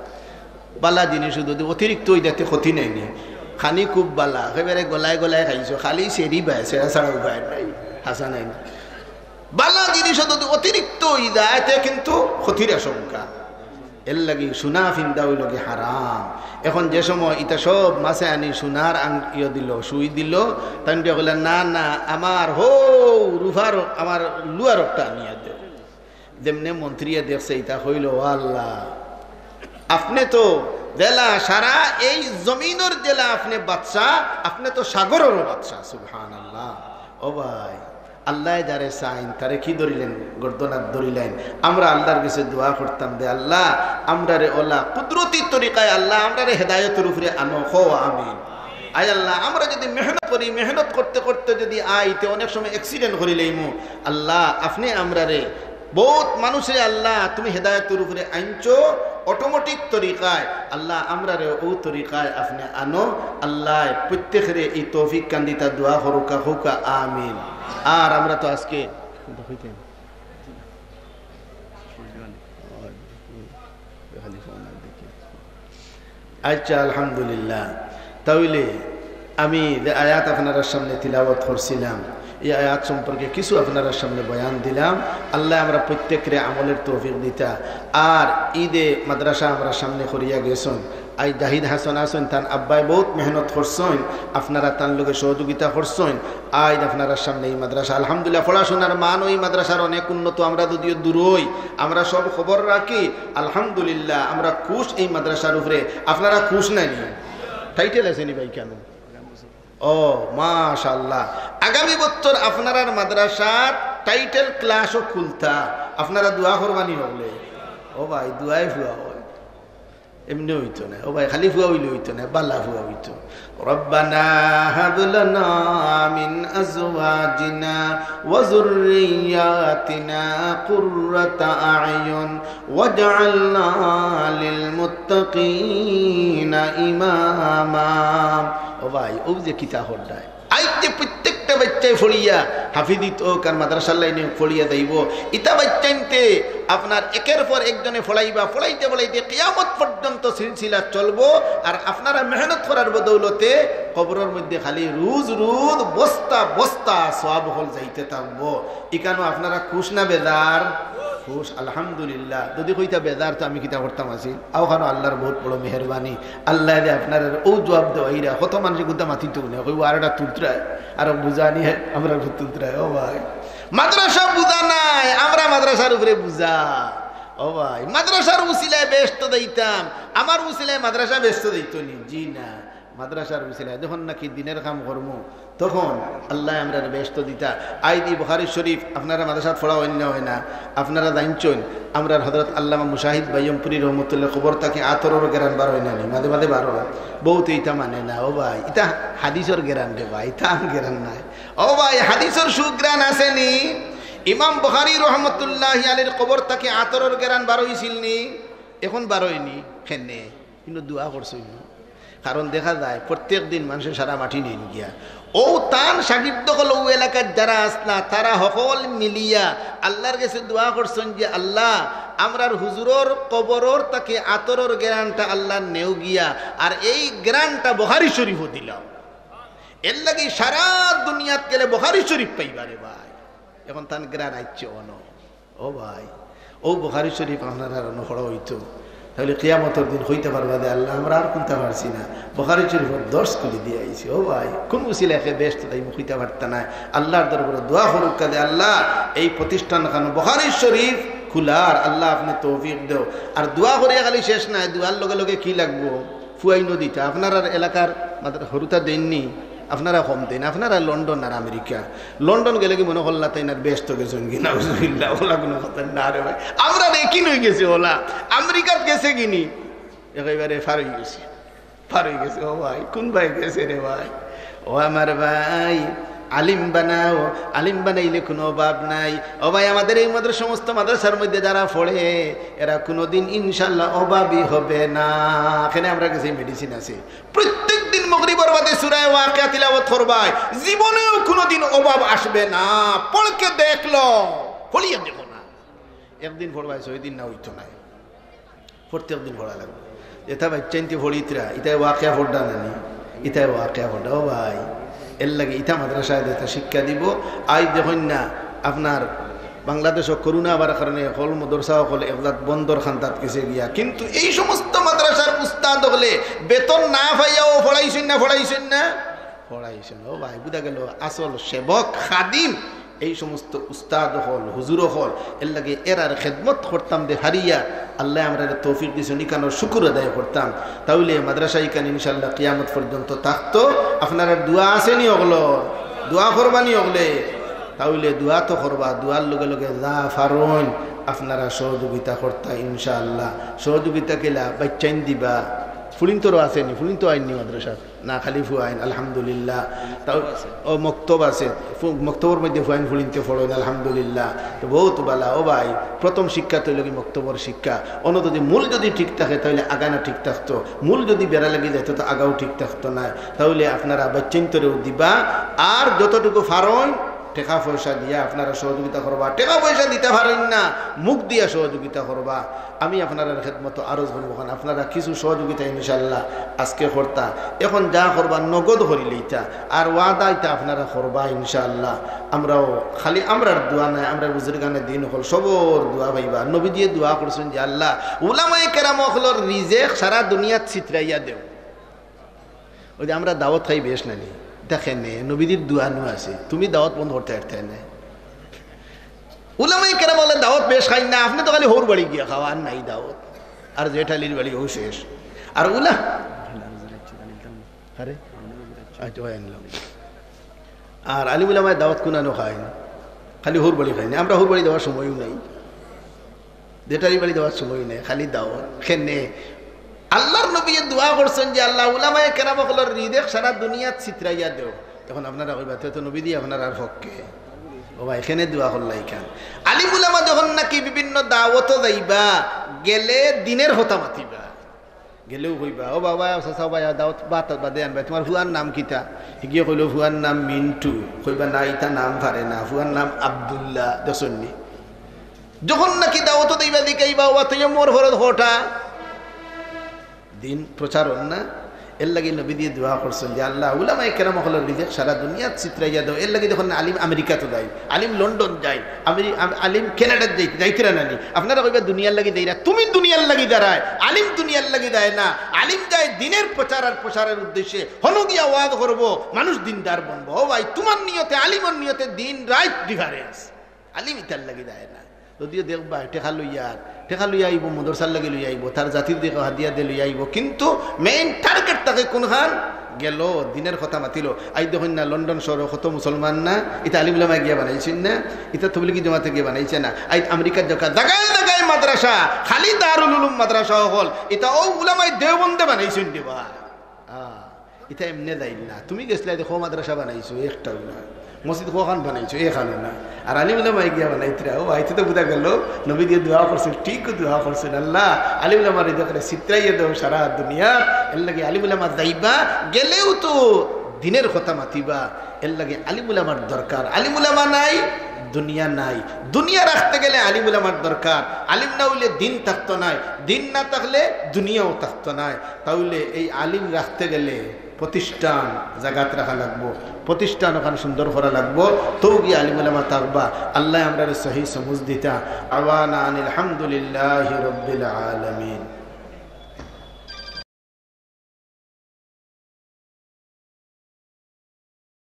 বালা জিনিস যদি অতিরিক্ত অই যাইতে ক্ষতি নাই নি, খানি খুব বালা, একেবারে গলায় গলায় খাইছো, খালি সেরি বায়, সেরা ছাড়া উপায় নাই, হাছা নাই নি।" বালা জিনিস যদি অতিরিক্ত অই যায়, তে কিন্তু ক্ষতির আশঙ্কা। এর লাগি সোনা ফিন্দা অইলো গি হারাম। এখন যে সময় ইতা সব মাছে আনি সোনার আং-, ইয়ে দিল, সুই দিল, তাইন কইলা, "না, না, আমার হউ রুফার, আমার লুয়ার একটা আনিয়া দেও।" যেমনে মন্ত্রীয়ে দেখছে ইতা কইল, "ও আল্লাহ, আপনে তো যেলা সারা এই জমিনর যেলা আপনে বাদশা, আপনে তো সাগররও বাদশা।" সুবহানাল্লাহ। ও ভাই, আল্লায় যারে চাইন, তারে কি ধরিলেন? গর্দনাত ধরিলেন। আমরা আল্লাহর কাছে দোয়া করতাম দে, "আল্লাহ, আমরারে ওলা কুদরতি তরিকায় আল্লাহ, আমরারে হেদায়তর উপরে আনো।" কও আমিন। আয় আল্লাহ, আমরা যদি মেহনত করি, মেহনত করতে করতে যদি আই, তে অনেক সময় accident করি লইমু। আল্লাহ, আপনে আমরারে, বহুত মানুষরে আল্লাহ, তুমি হেদায়তর উপরে আনছো, অটোমেটিক তরিকায়। আল্লাহ, আমরারে অউ তরিকায় আপনে আনো। আল্লাহ, প্রত্যেকরে এই তৌফিক কান দিতা, দোয়া করুকা, কউকা আমিন। আর আমরা তো আজকে, আচ্ছা, আলহামদুলিল্লাহ। তাইলে আমি যে আয়াত আপনারার সামনে তিলাওয়াত করছিলাম, এই আয়াত সম্পর্কে কিছু আপনারার সামনে বয়ান দিলাম। আল্লাহ আমরা প্রত্যেকরে আমলের তৌফিক দিতা। আর ইদে মাদ্রাসা আমরা সামনে করিয়া গেছইন, আইজ জাহিদ হাসান আছইন, তান আব্বায় বহুত মেহনত করছইন, আপনারা তান লগে সহযোগিতা করছইন। আইজ আপনারার সামনে এই মাদ্রাসা, আলহামদুলিল্লাহ, পড়াশোনার মানও এই মাদ্রাসার অনেক উন্নত। আমরা যদিও দূরই, আমরা সব খবর রাখি, আলহামদুলিল্লাহ, আমরা খুশ এই মাদ্রাসার উপরে। আপনারা খুশ নানি? টাইটেল আছে নি ভাই কেন? ও, মাশাআল্লাহ। আগামী বছর আপনারার মাদ্রাসার টাইটেল ক্লাসও খুলতা, আপনারা দোয়া করবানি অকলে। ও ভাই, দোয়ায় ফুয়া অয়, এমনে অইতো না। ও ভাই, খালি ফুয়া অইলে অইতো না, বালা ফুয়া অইতো। ربنا هب لنا من أزواجنا وذرياتنا قرة أعين واجعلنا للمتقين إماما। ও ভাই, অউ যে কিতা কররায়, আইজ যে প্রত্যেকটা বাচ্চায় পড়িয়া হাফিজিত অউক আর মাদ্রাসার লাইনে পড়িয়া যাইবো, ইতা বাচ্চাইন্তে আপনার একের পর একজনে পড়াইবা, পড়াইতে পড়াইতে কিয়ামত পর্যন্ত সিলসিলা চলবো। আর আপনারা মেহনত করার বদৌলতে কবরর মধ্যে খালি রুজ রুজ বস্তা বস্তা সওয়াব অকল যাইতে থাকবো। ইখানো আপনারা খুশ না বেজার? খুশ, আলহামদুলিল্লাহ। যদি কইতা বেজার, তো আমি কিতা করতাম আছিল? অউখানো আল্লাহর বহুত বড় মেহেরবানি। আল্লায় যে আপনারারে অউ জুয়াব দেওয়াইরা, কত মানষে গুতা মাতিতো না, কইবো, "আর এটা তুলতরায়, আর বুঝা নি, আমরা তুলতরায়।" ও ভাই, মাদ্রাসা বুঝা নাই, আমরা মাদ্রাসার উপরে বুঝা। ও ভাই, মাদ্রাসার উসিলায় বেহেস্ত যাইতাম, আমার উসিলায় মাদ্রাসা বেহেস্ত যাইতো নি? জি না। মাদ্রাসার উসিলায় যখন নাকি দিনের কাম করমু, তখন আল্লায় আমরারে বেহেস্ত দিতা। আইজ ই বুখারী শরীফ আপনারা মাদ্রাসাত পড়া অয় না, অয় না, আপনারা জানছইন, আমরার হযরত আল্লামা মুজাহিদ বাইয়মপুরী রহমতুল্লাহ কবর থাকি আতরর গেরান বার অয় না নি? মাঝে মাঝে বার অয়। বউতে ইতা মানে না, ও ভাই, ইতা হাদিসর গেরান রে ভাই, ইতা আন গেরান নায়। ও ভাই, হাদিসর সুগেরান আছে নি? ইমাম বুখারী রহমতুল্লাহি আলাইহির কবর থাকি আতরর গেরান বার অইছিল নি? এখন বার অয় নি। কেনে? কিন্তু দোয়া করছইন না। কারণ দেখা যায় প্রত্যেক দিন মানষে সারা মাটি নেইন গিয়া। অউ তান শাগির্দ অকল অউ এলাকাত যারা আছলা, তারা হকল মিলিয়া আল্লার গেছে দোয়া করছইন যে, "আল্লা, আমরার হুজুরর কবরর থাকি আতরর গেরানটা আল্লা নেও গিয়া, আর এই গেরানটা বুখারী শরীফো দিলাও।" এরলাগি সারা দুনিয়াত গেলে বুখারী শরীফ পাইবা রে ভাই। এখন তান গেরান আইছে অনো। ও ভাই, অউ বুখারী শরীফ আপনারার অনো পড়া অইতো, তাইলে কিয়ামতর দিন কইতা পারবা যে, "আল্লা, আমরা আর কুনতা পারছি না, বুখারী শরীফর দর্শ খুলি দিয়া আইছি।" ও ভাই, কুন উসিলায় কে বেহেস্ত যাইমু কইতা পারতা নায়। আল্লার দরবারো দোয়া করুক্কা যে, "আল্লা, এই প্রতিষ্ঠানখানো বুখারী শরীফ খুলার আল্লা আপনে তৌফিক দেও।" আর দোয়া করিয়া খালি শেষ নায়, দোয়ার লগে লগে কি লাগবো? ফুয়াইনও দিতা। আপনারার এলাকার মাদ্রা-, হুরুতা দেইন নি, আপনারা কম দেইন। আপনারা লন্ডন আর আমেরিকা, লন্ডন গেলেগি মনো করলা তাইন আর বেহেস্ত গেছইন গি, নাউজুবিল্লাহ, অলা কুনু কথা না রে ভাই। আমরার একিন অইগেছে অলা, আমেরিকাত গেছে গি নি, একেবারে পার অইগেছে, পার অইগেছে। ও ভাই, কুন ভাই গেছে রে ভাই? ও আমার ভাই, আলিম বানাও, আলিম বানাইলে কুনু অভাব নাই। ও ভাই, আমাদের এই মাদ্রাসা, সমস্ত মাদ্রাসার মধ্যে যারা পড়ে, এরা কুনুদিন ইনশাআল্লাহ অভাবী হবে না। এখানে আমরার গেছে মেডিসিন আছে, প্রত্যেক দিন মাগরিবর বাদে সূরা ওয়াকিয়া তিলাওয়াত করবায়, জীবনেও কুনুদিন অভাব আসবে না। পড়কে দেখলো, পড়িয়া দেখো না, একদিন পড়বায়, ছয় দিন না অইতো নায়। প্রত্যেক দিন পড়া লাগবো। ইতা বাচ্চাইন্তে পড়িতরা, ইতায় ওয়াকিয়া পড়রা না নি? ইতায় ওয়াকিয়া পড়রা। ও ভাই, এরলাগি ইতা মাদ্রাসায় যেতা শিক্ষা দিবো। আইজ দেখইন না, আপনার বাংলাদেশো করোনা অওয়ার কারণে হকল মাদ্রাসা অকল একজাত বন্দর খান্দাত গেছে গিয়া, কিন্তু এই সমস্ত মাদ্রাসার উস্তাদ অকলে বেতন না পাইয়াও পড়াইছইন না, পড়াইছইন না? পড়াইছইন। ও ভাই, বুঝা গেল আসল সেবক, খাদিম এই সমস্ত উস্তাদ অকল, হুজুর অকল। এরলাগি এরার খেদমত করতাম দে হারিয়া আল্লায় আমরারে তৌফিক দিছইন, ইখানর শুকুর আদায় করতাম। তাইলে মাদ্রাসা ইখান ইনশাআল্লাহ কিয়ামত পর্যন্ত থাকতো। আপনারার দোয়া আছে নি অকলর? দোয়া করবা নি অকলে? তাইলে দোয়া তো করবা, দোয়ার লগে লগে যা পারইন আপনারা সহযোগিতা করতা ইনশাআল্লাহ। সহযোগিতা কিলা? বাচ্চাইন দিবা, ফুড়িন্তরও আছে নি? ফুড়িন্ত আইন নি মাদ্রাসাত? না, খালি ফুয়াইন, আলহামদুলিল্লাহ। তাও, ও, মক্তব আছে। ফু-, মক্তবর মধ্যে ফুয়াইন ফুড়িন্তে পড়ইন, আলহামদুলিল্লাহ। তো বউত ভালা। ও ভাই, প্রথম শিক্ষা তো অইলো গি মক্তবর শিক্ষা। অনো যদি মূল যদি ঠিক থাকে, তাইলে আগানা ঠিক থাকতো। মূল যদি বেড়া লাগি যাইতো, তো আগাও ঠিক থাকতো নায়। তাইলে আপনারা বাইচ্চাইন্তরেও দিবা। আর যতটুকু পারইন, টেকা পয়সা দিয়া আপনারা সহযোগিতা করবা। টেকা পয়সা দিতা পারইন না, মুখ দিয়া সহযোগিতা করবা। আমি আপনারার খেদমতো আরজ করবো, কারণ আপনারা কিছু সহযোগিতা ইনশাআল্লাহ আজকে করতা। এখন যা করবা নগদ করি লইতা, আর ওয়াদা ইতা আপনারা করবা ইনশাআল্লাহ। আমরাও খালি আমরার দোয়া নায়, আমরার বুজুর্গানে দিন অকল সবর দোয়া পাইবা। নবীজিয়ে দোয়া করছইন যে, "আল্লাহ, উলামায়ে কেরাম অকলর রিজেক সারা দুনিয়াত ছিতরাইয়া দেও।" ওই যে আমরা দাওয়াত খাই বেশ নানি, দেখেন নে, নবীজির দোয়া নু আছে, তুমি দাওয়াত বন্ধ করতে পারতে না। উলামায়ে কেরাম বলে দাওয়াত বেশ খাই না, আপনে তো খালি হউর বাড়ি গিয়া খাওয়া, আর নাই দাওয়াত। আর জেঠালির বাড়ি অউ শেষ। আর উলা-, আরে? আচ্ছা, ওই আনলাম। আর আলিম উলামায় দাওয়াত কুনানো খাইন, খালি হউর বাড়ি খাইন। আমরা হউর বাড়ি যাওয়ার সময়ও নাই, জেঠালির বাড়ি যাওয়ার সময়ও নাই, খালি দাওয়াত। কেনে? আল্লাহর নবীয়ে দোয়া করছইন যে, "আল্লাহ, উলামায়ে কেরাম অকলর রিজেক সারা দুনিয়াত ছিতরাইয়া দেও।" এখন আপনারা কইবা, "তে তো নবীজি আপনারার পক্ষে।" ও ভাই, কেনে দোয়া করলা ইখান? আলিম উলামা যখন নাকি বিভিন্ন দাওয়াতো যাইবা, গেলে দিনের কথা মাতিবা। গেলেও কইবা, "ও বাবা, চাচা, ভাই, দাওয়াত ভাত বাদে আনবা, তুমার ফুয়ার নাম কিতা?" হিগিয়ে কইলো, "ফুয়ার নাম মিন্টু।" কইবা, "না, ইতা নাম পারে না, ফুয়ার নাম আব্দুল্লাহ।" দেখছইন নি? যখন নাকি দাওয়াতো যাইবা, জিকাইবা, "ওবা, তাইয়াম্মুমর ফরজ কয়টা?" দিন প্রচার অর না। এর লাগি নবীজিয়ে দোয়া করছইন যে, "আল্লাহ, উলামায়ে কেরাম অকলর রিজেক সারা দুনিয়াত ছিতরাইয়া দেও।" এর লাগি দেখইন না, আলিম আমেরিকাত যাইন, আলিম লন্ডন যাইন, আমেরি-, আম-, আলিম কানাডাত যাইন, যাইতরা নানি? আপনারা কইবা দুনিয়ার লাগি যাইরা, তুমি দুনিয়ার লাগি যারায়, আলিম দুনিয়ার লাগি যায় না। আলিম যায় দিনের প্রচার আর প্রসারের উদ্দেশ্যে, হনো গিয়া ওয়াজ করবো, মানুষ দিনদার বনবো। ও ভাই, তুমার নিয়তে, আলিমর নিয়তে দিন রাইত difference। আলিম ইতার লাগি যায় না। যদিও দেখবা, টেকা লইয়া, টেকা লইয়া আইবো, মাদ্রাসার লাগি লইয়া আইবো, তার জাতির দিকে হাদিয়া দিয়া লইয়া আইবো, কিন্তু main target থাকে কুনখান? গেলো, দিনের কথা মাতিলো। আইজ দেখইন না, লন্ডন শহরো কত মুসলমান না, ইতা আলিম উলামায় গিয়া বানাইছইন না, ইতা তবলিগি জমাতে গিয়া বানাইছে না। আইজ আমেরিকার জাগা, জাগায় জাগায় মাদ্রাসা, খালি দারুল উলুম মাদ্রাসা অকল, ইতা অউ উলামায়ে দেওবন্দে বানাইছইন দিবা। আহ, ইতা এমনে যাইল না। তুমি গেছলায় দেখো মাদ্রাসা বানাইছো, একটাও না। মসজিদ কখান বানাইছো, একখানও না। আর আলিম উলামায় গিয়া বানাইতরা, ও, আইতে তো বুঝা গেলো, নবীজিয়ে দোয়া করছইন, ঠিক দোয়া করছইন, "আল্লাহ, আলিম উলামার রিজেকরে ছিতরাইয়া দেও সারা দুনিয়া।" এর লাগি আলিম উলামা যাইবা, গেলেও তো দিনের কথা মাতিবা। এর লাগি আলিম উলামার দরকার। আলিম উলামা নাই, দুনিয়া নাই। দুনিয়া রাখতে গেলে আলিম উলামার দরকার। আলিম না অইলে দিন থাকতো নায়, দিন না থাকলে দুনিয়াও থাকতো নায়। তাইলে এই আলিম রাখতে গেলে প্রতিষ্ঠান জাগাত রাখা লাগবো, প্রতিষ্ঠান অখান সুন্দর করা লাগবো, তেউ গিয়া আলিম উলামা থাকবা। আল্লায় আমরারে সহি সমুজ দিতা। আওয়ানা আনিল হামদুলিল্লাহি রাব্বিল আলামিন।